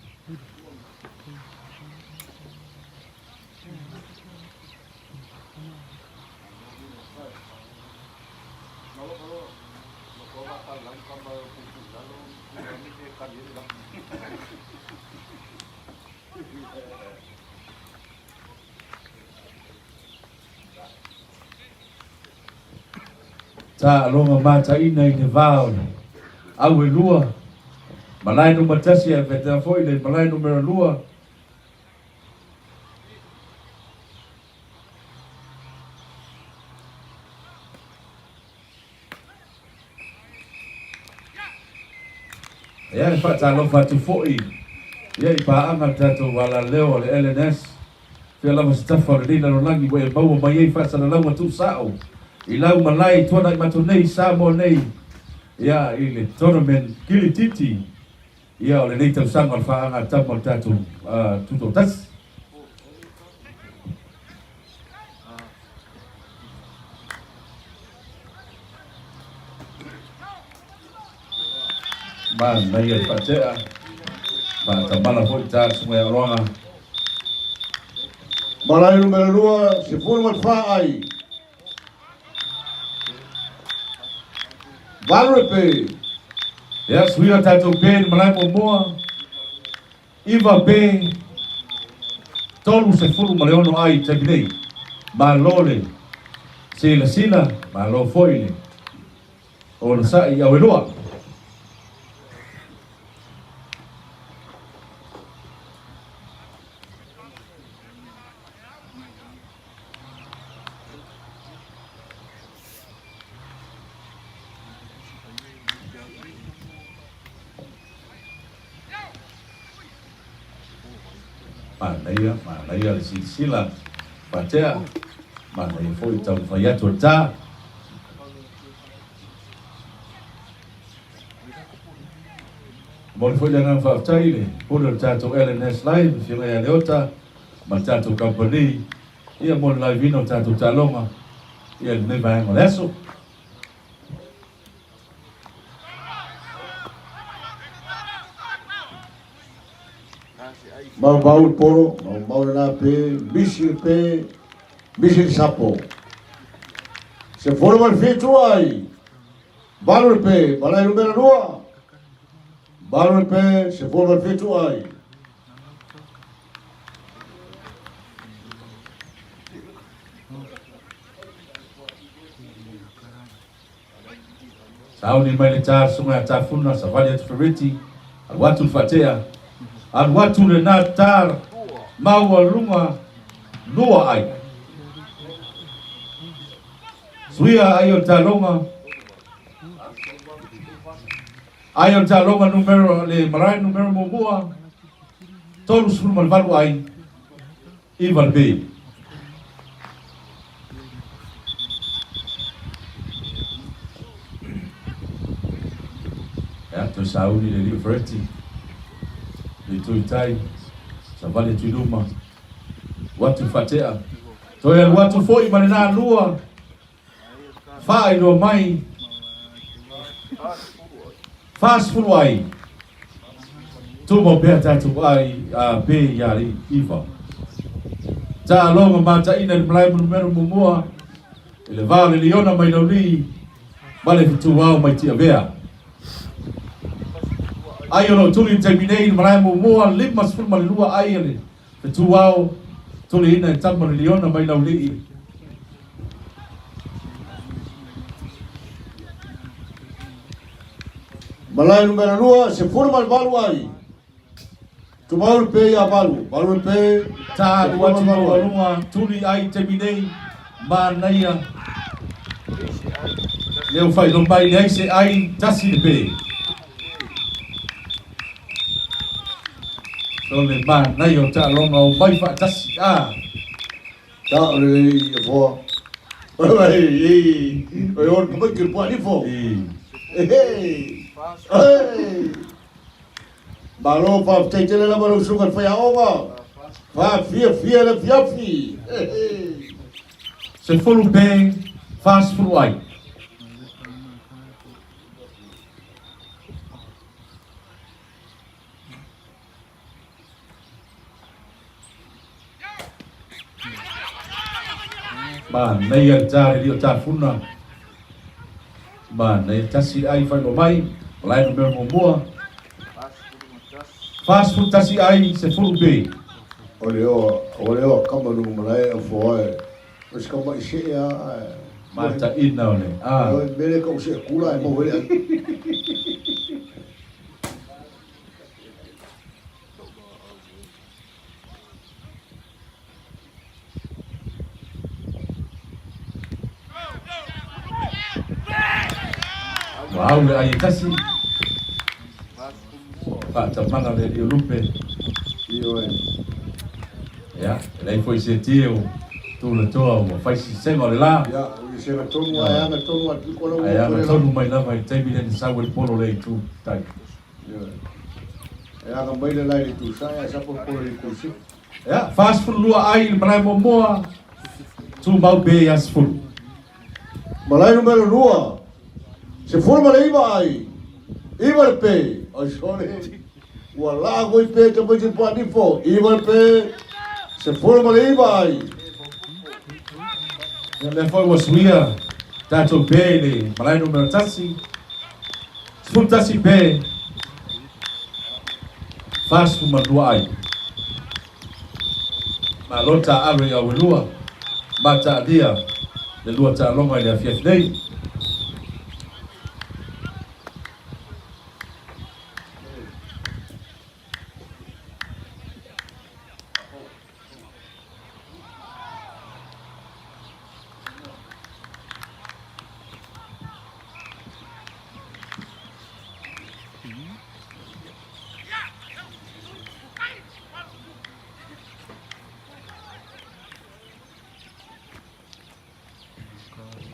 Taaloga mataina i le va o le au e lua, malae numa tasi ae faapena foi le malae numera lua. Ia, e faatalofa atu foi ia i paaga le tatou alaleo o le LNS. Fia lava se tafa o lenei lalolagi ua e maua mai ai faasalalauga tuusao i lau malae i tuanai matou nei i Samoa nei ia i le tournament kilititi ia o lenei tausaga o le faagatama o le tatou tutoatasi. Manaia le faatea, faatamala foi ta le susuga ia Oloaga. Malae numera lua, 14 ai. 8 le pe. Ia, suia tatou pe i le malae muamua. 9 pe 36 ai i le taimi nei. Malo le silasila, malo foi le onosai i auelua. Manaia, manaia le silasila faatea. Manaia foi taumafai atu o le ta. Momoli foi le agaga faafetai i le pule o le tatou LNS Live, Afioga ia Leota ma le tatou kamupani, ia mo le live ina o le tatou taaloga ia i lenei vaega o le aso. Maumau le polo, maumau lena pe, misi le pe, misi le sapo. 17 ai, 8 le pe, malae numera 2. 8 le pe, 17 ai. Sauni mai le ta susuga ia Tafuna, savali atu Fereti, alu atu le faatea, alu atu lena ta maualuga lua ai. Suia ai o le taloga, ai o le taloga numero, le malae numero muamua, 38 ai, 9 le pe. Ia, toe sauni le alii o Fereti, le itu i tai, savali atu i luma, alu atu i faatea, toe alu atu foi ma lena lua, faailoa mai, 40 ai, tumau pea tatou ai a pe ia alii iva. Taaloga mataina i le malae numera muamua, i le va o le liona mai Laulii ma le fetuao mai Tiavea. Ai o lo o tuli i le taimi nei i le malae muamua, 52 ai a le fetuao, tuliina e tama le liona mai Laulii. Malae numera 2, 18 ai. Tumau le pe ia valu, valu le pe. Ta alu atu maualuga tuli ai i taimi nei, manaia lea ua faailoa mai leai se ai tasi le pe. O le manaia o taaloga o mai faatasi a. Ta o le ia foa. Oi, oi, oi, kamai ke pua nifo. Hey. Hey. Malo faafetai tele lava lau susuga i le faiaoga. Faafiafia le afiafi. 10 pe 40 ai. Manaia le tā le lio tāfuna. Manaia tasi ai whaingo mai. Malae numera muamua. 41 ai se fulu pe. O le oa, o le oa kama nu malae a foa e. O se kama i se a. Mataina o le. A. O mele ka o se kula e mau hele ai. Ua au le ai e tasi. Faatamala le alii o Lupe. Ioe. Ia, e leai foi se tie o Tulatoa ua fai sisega o le la. Ia, o se aga tonu a e aga tonu a tiko lau. Ae aga tonu mai lava i le taimi lea na sau ai le polo lea i tu tai. Ioe. E aga mai le la i le tusae ae sapo le polo i le kursi. Ia, 42 ai i le malae muamua, tumau pe ia 10. Malae numera 2, 19 ai, 9 le pe, ai sole, ua laa koi pe tamaiti le Poanifo, 9 le pe, 19 ai. Ia, lea foi ua suia tatou pe i le malae numera 1, 11 pe, 42 ai. Malo taaalo i Auelua ma taalia le lua taaloga i le afiafi nei.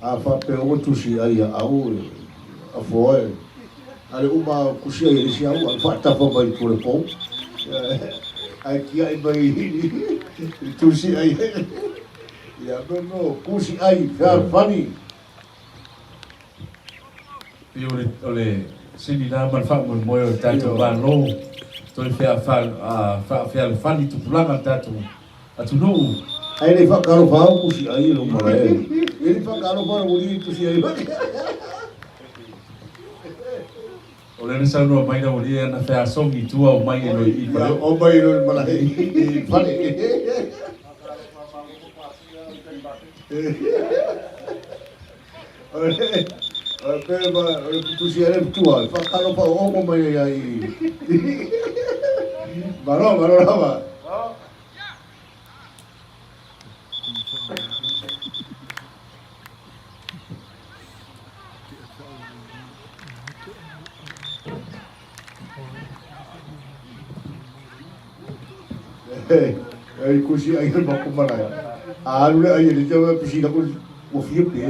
A faapea ua tusi ai ia au e afoa e. A le uma tusi ai e le isi au ae faatafa mai i tua o le pou. Ae tiai mai i tusi ai. Ia no no tusi ai fealofani. Pei o le, o le sini la ma le faamoemoe o le tatou Malo, toe faafealofani tupulaga le tatou atunuu. Ae le i faatalofa au tusi ai lou malae. E le i faatalofa au i tusi ai. O lea na saunoa mai lau alii ana feasogi i tua o mai e loi i fale. O mai e loi malae i fale. O le pe ma o le tusi ai le tua, faatalofa o omo mai ai i. Malo, malo lava. Ai kusi ai le maku malae. A alu le ai le jawa pisi la ku ua fia pe.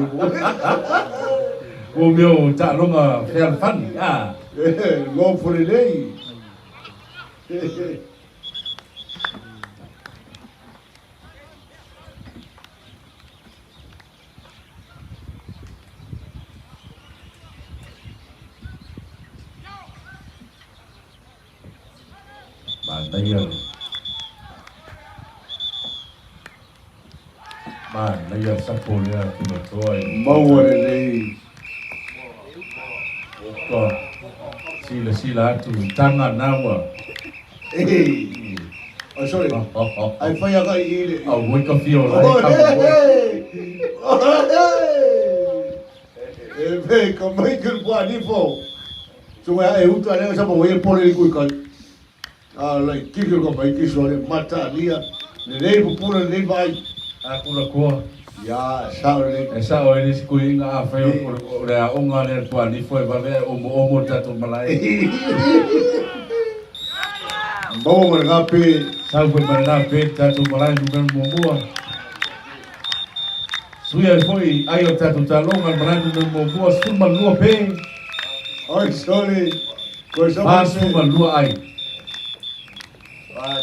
Ua mea o taaloga fealofani, a. Go for the day. Manaia le Manaia le sapo lea Finetoa i Maua lelei. Oka silasila atu i taga na ua. Ei. Oh, sorry. Ai fai aka i le. Au oi ka fio la e kama moe. E pe ka mai ke pua ni fo. So e uta le sa mo e pole i kui kai. A lai kiki ka mai ki so le mata lia. Le lei pupula le lei vai. A kula koa. Ia, sao le. E sao e le isi kuiga a fai o le aoga lea le tuanifo e vave ae omoomo le tatou malae. Maua ma le gape. Sau foi ma le gape le tatou malae numera muamua. Sui ai foi ai o le tatou taaloga le malae numera muamua 12 pe. Oi, sorry. Koe sa 42 ai.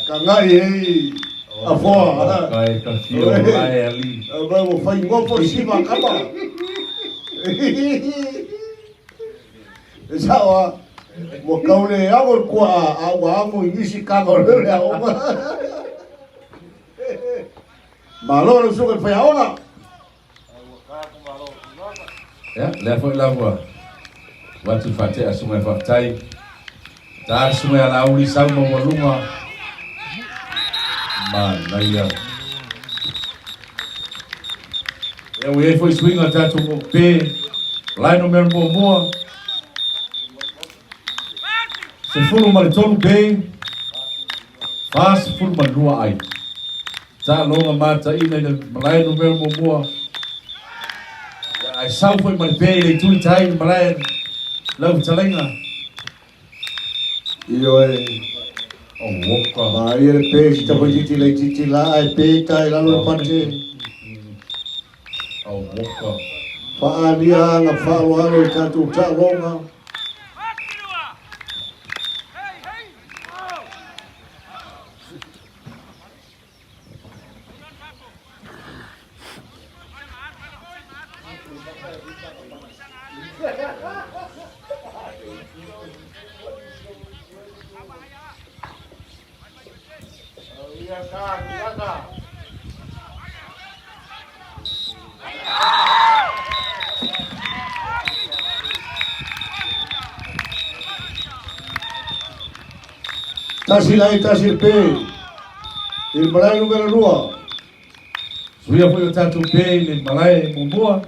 Kangai ei afoa. Kai ka fio lae ali. Mai mo fai ngopo sima kama. E sao mo kaule ago kua a ua amo i nisi kanga o le aoga. Malo le suka fai aoga. Ia, lea foi la ua avatu le faatea susuga e faafetai. Ta le susuga ia Laauli sau maualuga. Manaia. Ia, ua i ai foi suiga o tatou pe. Lae numera muamua. 13 pe. 42 ai. Taaloga mataina i le malae numera muamua. Ia, ae sau foi ma le pe i le itu i tai i le malae lau fetalaiga. Ioe. O woka. Maria le pe si tamaititi laititi la ae pe tai lalo le pate. O woka. Faalia aga faaaloalo i tatou taaloga. Tasi lai tasi le pe. I le malae numera 2. Suia foi o tatou pe i le malae muamua.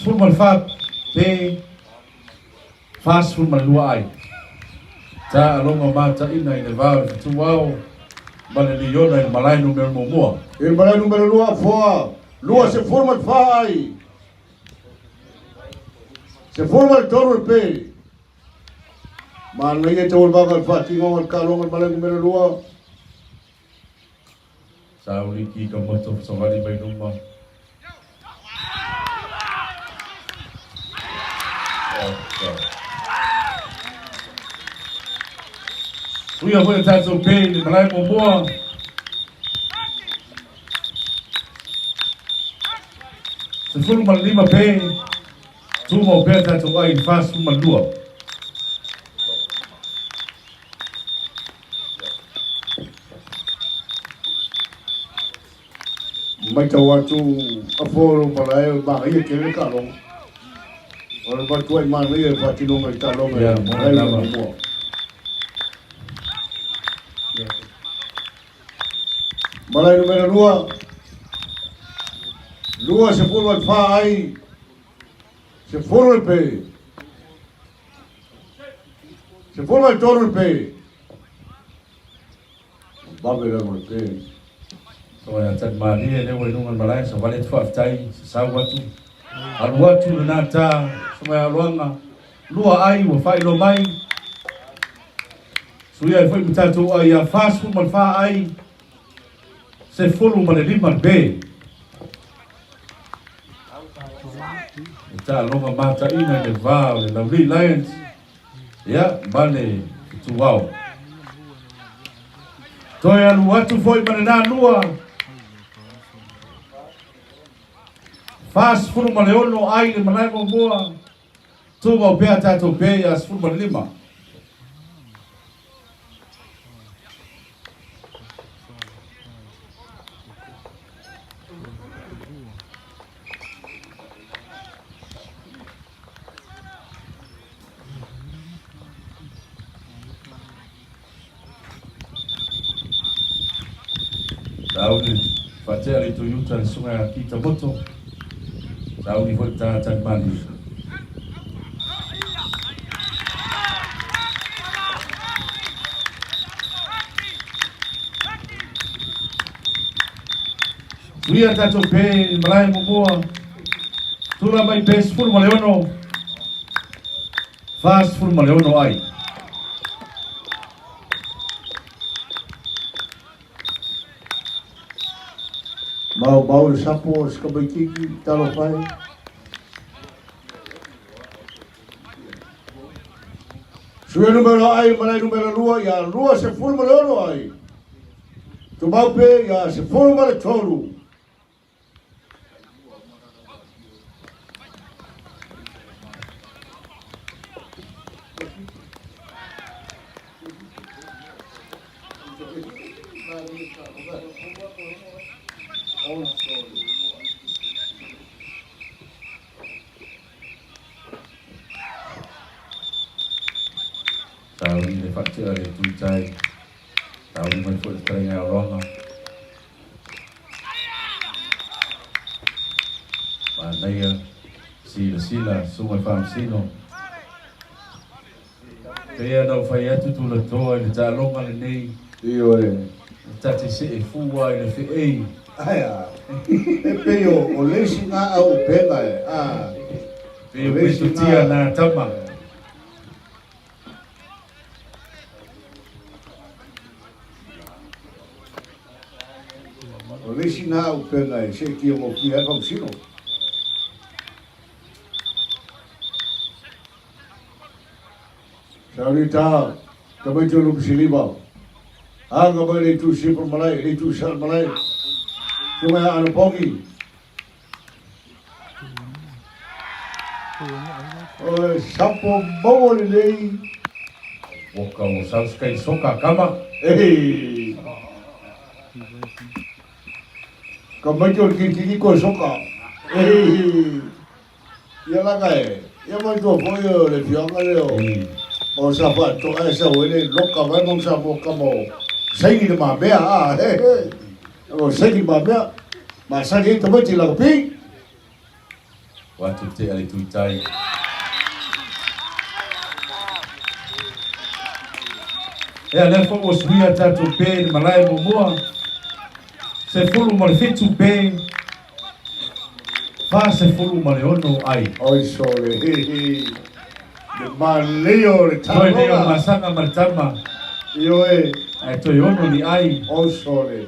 14 pe 42 ai. Taaloga mataina i le va o le fetuao ma le liona i le malae numera muamua. I le malae numera 2 foa. 24 ai. 13 le pe. Manaia te olvaga le faatinoga le taaloga le malae numera 2. Sauliki ka moto savali mai luma. Suia foi o tatou pē i le malae muamua. 15 pē, tumau pea tatou ai i le 42. Matau atu a folo malae o magaia tele le taaloga. O le matuai manaia le faatinoga i le taaloga Ia, mo le lava. Muamua. Malae numera 2, 24 ai, 10 le pe. 13 le pe. Vave lava le pe. So ia tali malie le ua i luga o le malae, savali atu faafetai, sasau atu, alu atu lena ta, susuga ia Aloaga, lua ai ua faailoa mai, suia ai foi ma tatou ai ia 44 ai, 15 le pe. E taaloga mataina i le va o le Laulii Lions, ia, ma le Ituau. Toe alu atu foi ma lena lua. 46 ai le malae muamua. Tumau pea tatou pe ia 15. Sauni faatea le Toyota le susuga ia Kita Moto. Sauni foi le tagata malie. Suia tatou pe i malae muamua. Tula mai pe 16. 46 ai. Maumau le sapo o se tamaititi, talofa e. Suia numera ai malae numera 2 ia 26 ai. Tumau pe ia 13. Sauni le faatea le tuitai. Sauni mai foi le fetalaiga ia Aloaga. Manaia silasila susuga i le Faamasino. Pei ona ou fai atu tulatoa i le taaloga lenei. Ioe. E ta te see fua i le feei. Aea. E pei o le isi na au upega e. A. Pei o metotia na tama. O le isi na au upega e seetia gofie ai Faamasino. Saulita, tamaiti o Lupusiliva. Aga mai le itu sifo malae, le itu sala malae. Sunga ia ana pogi. O sapo maua lelei. Woka o Sauskai soka kama. Ei. Ka maiti o le kirikiri koe soka. Ei. Ia laga e, ia manatua foi o le afioaga lea o o sa faatoa e sau ai le loka mai ma sa mo kama o saini le mamea a he he o saini mamea masani ai tamaiti lakapi. Ua atu te ale tuitai. Ea lea foi ua suia tatou pe i le malae muamua. 17 pe. 46 ai. Oi sole he he le manaia o le Toe nei o le taaloga. masaga ma le tama. Ioe. Ae toe ono ni ai. Oi sole.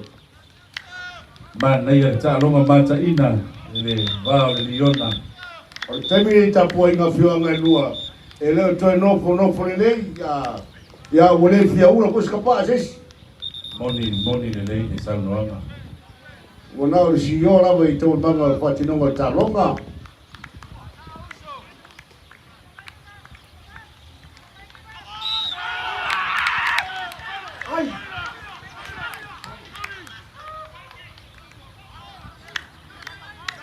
Manaia le taaloga mataina i le va o le liona. O le taimi lenei tapuaiga afioaga e lua. E le o toe nofonofo lelei, a ia ua le fia ula foi se kapaa a se isi. Moni, moni lelei le saunoaga. Ua na o le CEO lava i taualumaga o le faatinoga o le taaloga.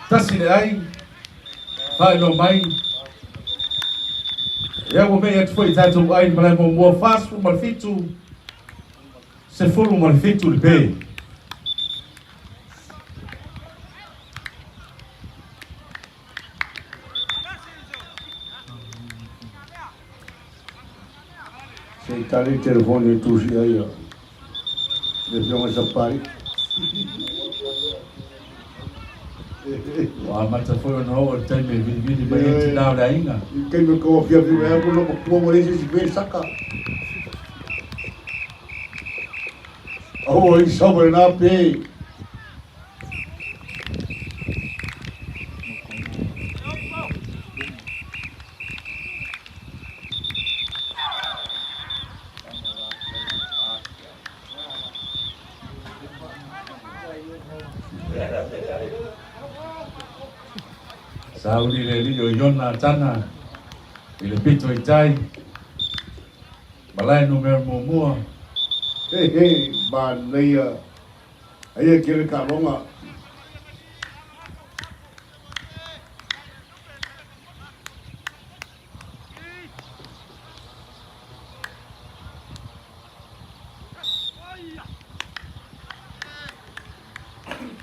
Tasi le ai, faailoa mai. Ia ua mei atu foi i tatou ai le malae muamua 47, 17 le pe. Se i tali le telefoni e tusi ai a le Afioga Sapari. Ua amata foi ona oo le taimi e vilivili mai ai tinā o le aiga. I taimi o kou afiafi mai aku lo matua ua leai se isi mea i saka. Aua i sau mai lena pe. Sauni le alii o Iona Tana i le pito i tai, malae numera muamua. He he, manaia, aia kele taaloga.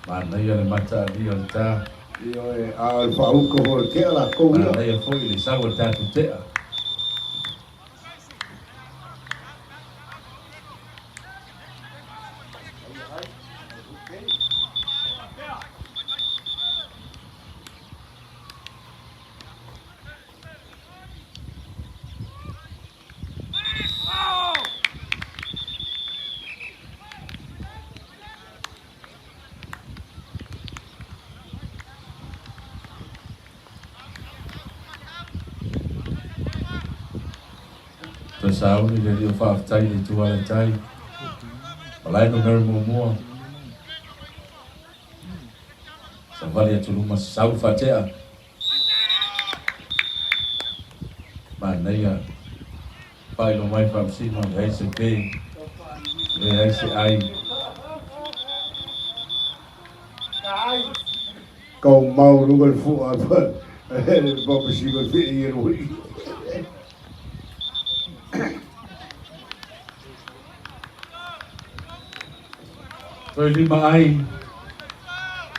Manaia le mataalia o le ta. Ioe, a o le faauka foi o le tea latou ia. Manaia foi le sau o le tatou tea. Toe sauni le alii o faafetai i le itu alatai. Malae numera muamua. Savali atu luma sau faatea. Manaia faailoa mai Faamasino, leai se pe, leai se ai. Kau mau luga le fua Faamasino le i e lui. Toe lima ai,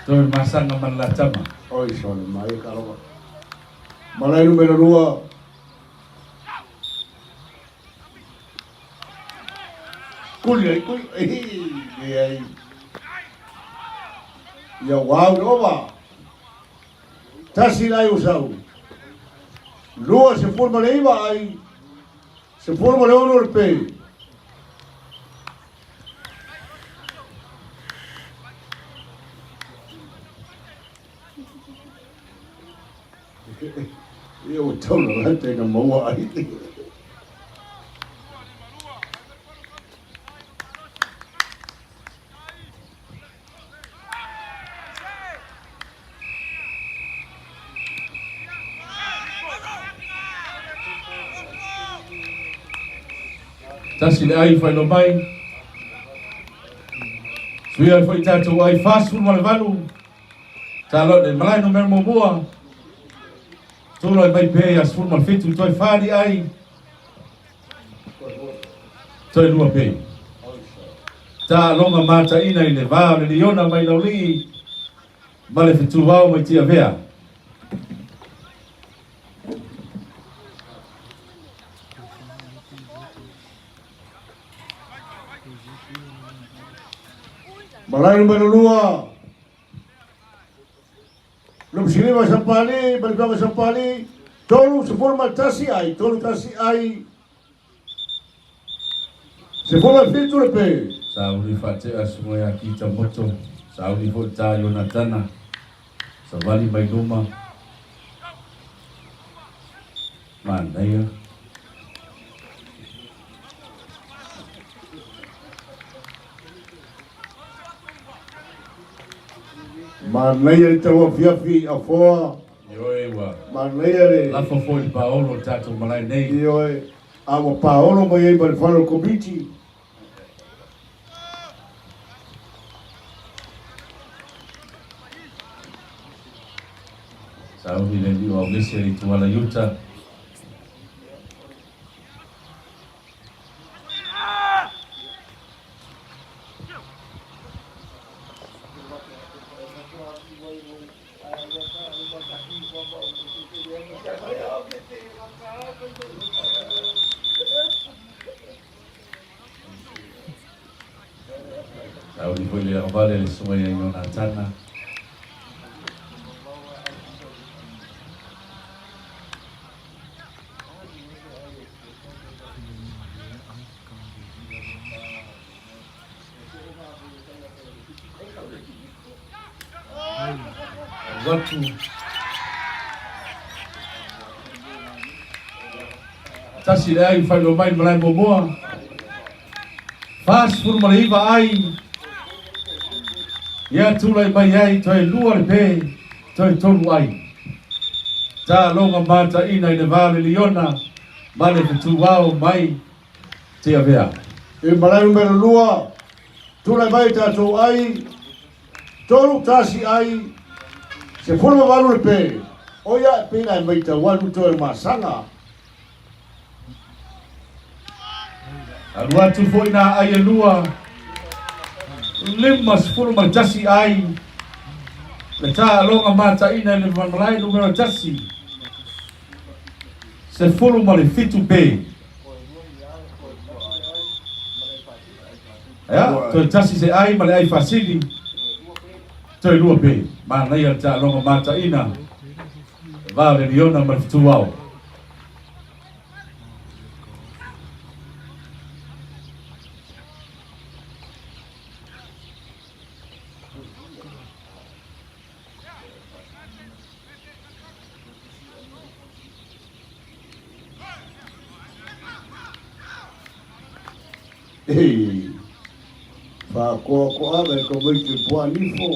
toe masaga ma le latama. Oi sole mai ka alofa. Malae numera lua. Kuli ai kuli. Leai. Ia wau le ova. Tasi lai o sau. 29 ai. 16 le pe. Ia ua tau lalata ina maua ai. Tasi le ai failo mai. Suia ai foi tatou ai 48. Talo le malae numera muamua. Tulai mai pe ia 17 toe fali ai. Toe lua pe. Taaloga mataina i le va o le liona mai Laulii ma le fetuao mai Tiavea. Malae numera lua. Lupsilima Sapali, Balitoga Sapali, 31 ai, 31 ai, 17 le pe. Sauli faatea susuga ia Kita Moto, sauli foi ta Ionatana, savali mai luma. Manaia. Manaia le tauafiafi afoa. Ioe ua. Manaia le. Lafo foi le paolo le tatou malae nei. Ioe. A ua paolo mai ai ma le fale o le Komiti. Sauni le alii o Augese le ituala i uta. Sauni foi le agavale le susuga ia Ionatana. Alu atu. Tasi le ai faailoa mai le malae muamua. 49 ai. Ia tulai mai ai toe lua le pe, toe tolu ai. Taaloga mataina i le va o le liona ma le fetuao mai Tiavea. I malae numera lua, tulai mai tatou ai, tolu tasi ai, 18 le pe. O ia e pei na e maitau atu toe masaga. Alu atu foi nā ai e lua, 51 ai, le taaloga mataina i le malae numera tasi, 17 pe. Ia, toe tasi se ai ma le ai faasili, toe lua pe. Manaia le taaloga mataina, le va o le liona ma le fetuao. Ei, whaakoakoa me ko mai te poanifo.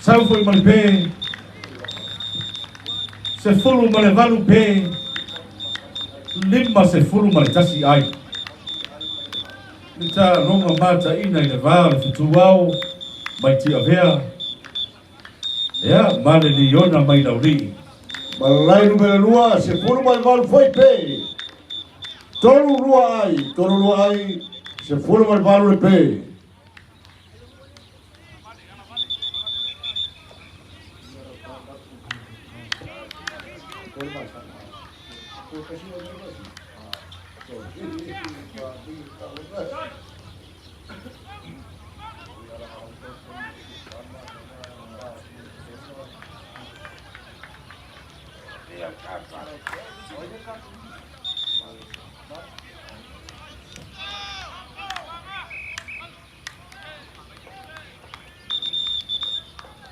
Sau foi ma le pe, 18 pe, 51 ai. Le taaloga mataina i le va o le fetuao mai Tiavea, ia, ma le liona mai Laulii. Malai numera lua, 18 foi pe. Tolu lua ai, tolu lua ai, 18 le pe.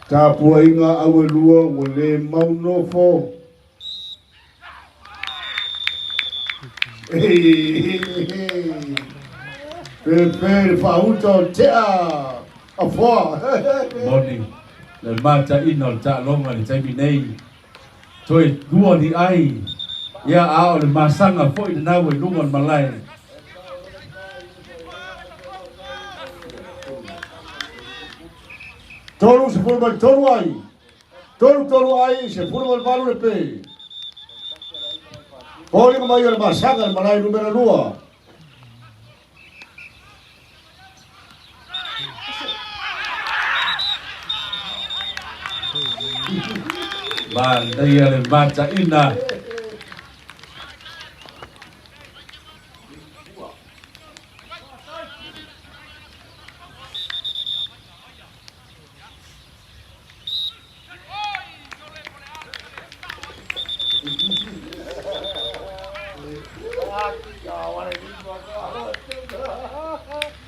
Tapuaiga auelua ua le mau nofo. Pepe le faauta o tea afoa. Moni le mataina o le taaloga i le taimi nei. Toe lua ni ai, ia a o le masaga foi lena ua i luga o le malae. 33 ai, tolu tolu ai, 18 le pe. Foliga mai o le masaga le malae numera lua. Manaia le mataina.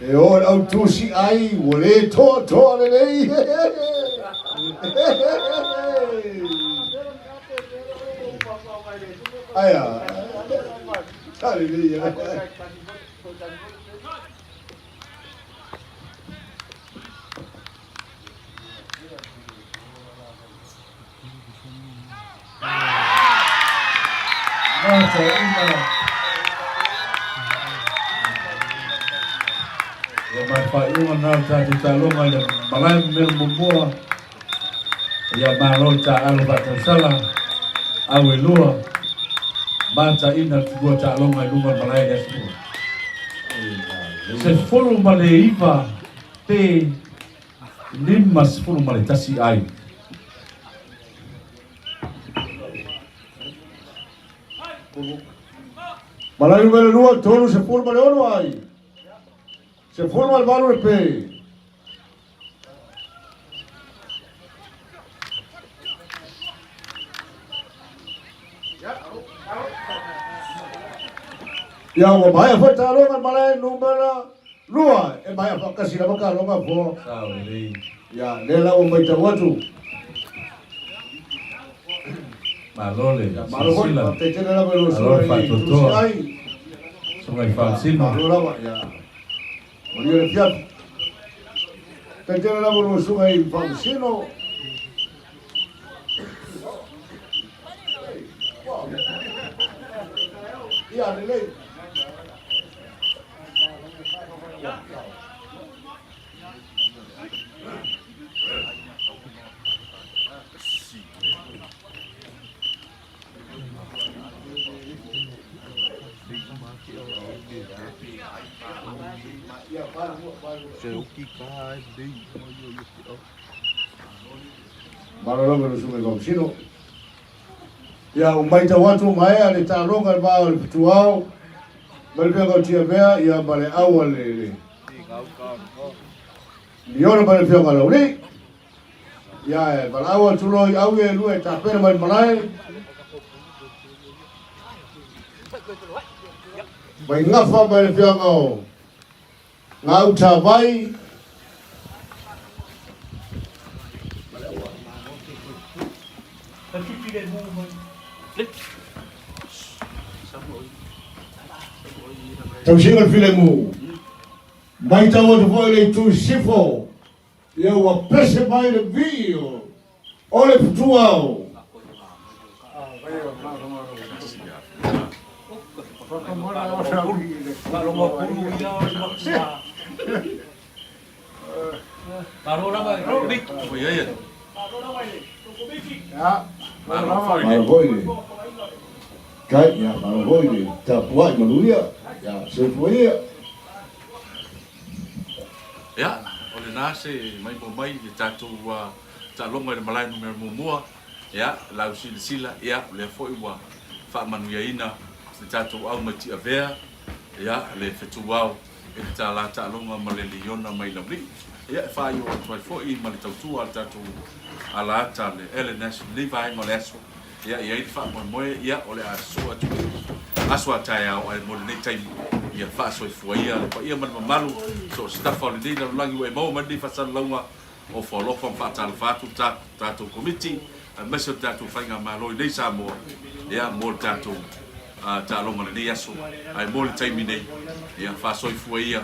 E o le au tusi ai, ua le toatoa lelei. Aia. Hallelujah. Ia ma le faaiuga lena o le tatou taaloga i le malae numera muamua. Ia malo le taaalo faatausala, au e lua, mataina le tulua taaloga i luma o le malae i le aso lua. 19 pe 51 ai. Malae numera lua, 36 ai. 18 le pe. Ia ua maea foi taaloga malae numera lua e maea faatasi lava taaloga fo. Sao lelei. Ia lea la ua matau atu. Malo le Ia malo foi, silasila. faafetai tele lava i lau Malo le susuga i faatoatoa. Tusi ai. Susuga i Faamasino. Malo lava, ia. Manuia le afiafi. Faafetai tele lava i lau susuga i Faamasino. Ia lelei. Malo lava le susuga i Faamasino. Ia, ua matau atu maea le taaloga i le va o le fetuao ma le Afioga o Tiavea, ia ma le au a le Liona ma le Afioga o Laulii. Ia, e valaau atu loa i au ia e lua e tapena mai le malae. Mai gafa mai le Afioga o Gautavai. Tausiga le filemu. Matau atu foi le itu sifo, ia ua pese mai le vii o le fetuao. Malo foi le kai, ia malo foi le tapuai manuia, ia soifua ia. Ia, o lena se maimoa mai i le tatou taaloga i le malae numera muamua. Ia, lau silasila, ia, o lea foi ua faamanuiaina le tatou au mai Tiavea, ia, le fetuao i le tala taaloga ma le liona mai Laulii. Ia, e faaiu atu ai foi ma le tautua a le tatou alaata le LNS i lenei vaega o le aso. Ia, e i ai le faamoemoe, ia, o le a sosoo atu i le aso a taeao, ae mo lenei taimi, ia faasoifua ia le paia ma le mamalu, so o se tafa o lenei lalolagi ua e maua mai lenei faasalalauga ofo alofa ma faatalofa atu le tatou Komiti aemaise o le tatou Faigamalo i nei Samoa, ia, mo le tatou taaloga i lenei aso, ae mo le taimi nei, ia, faasoifua ia.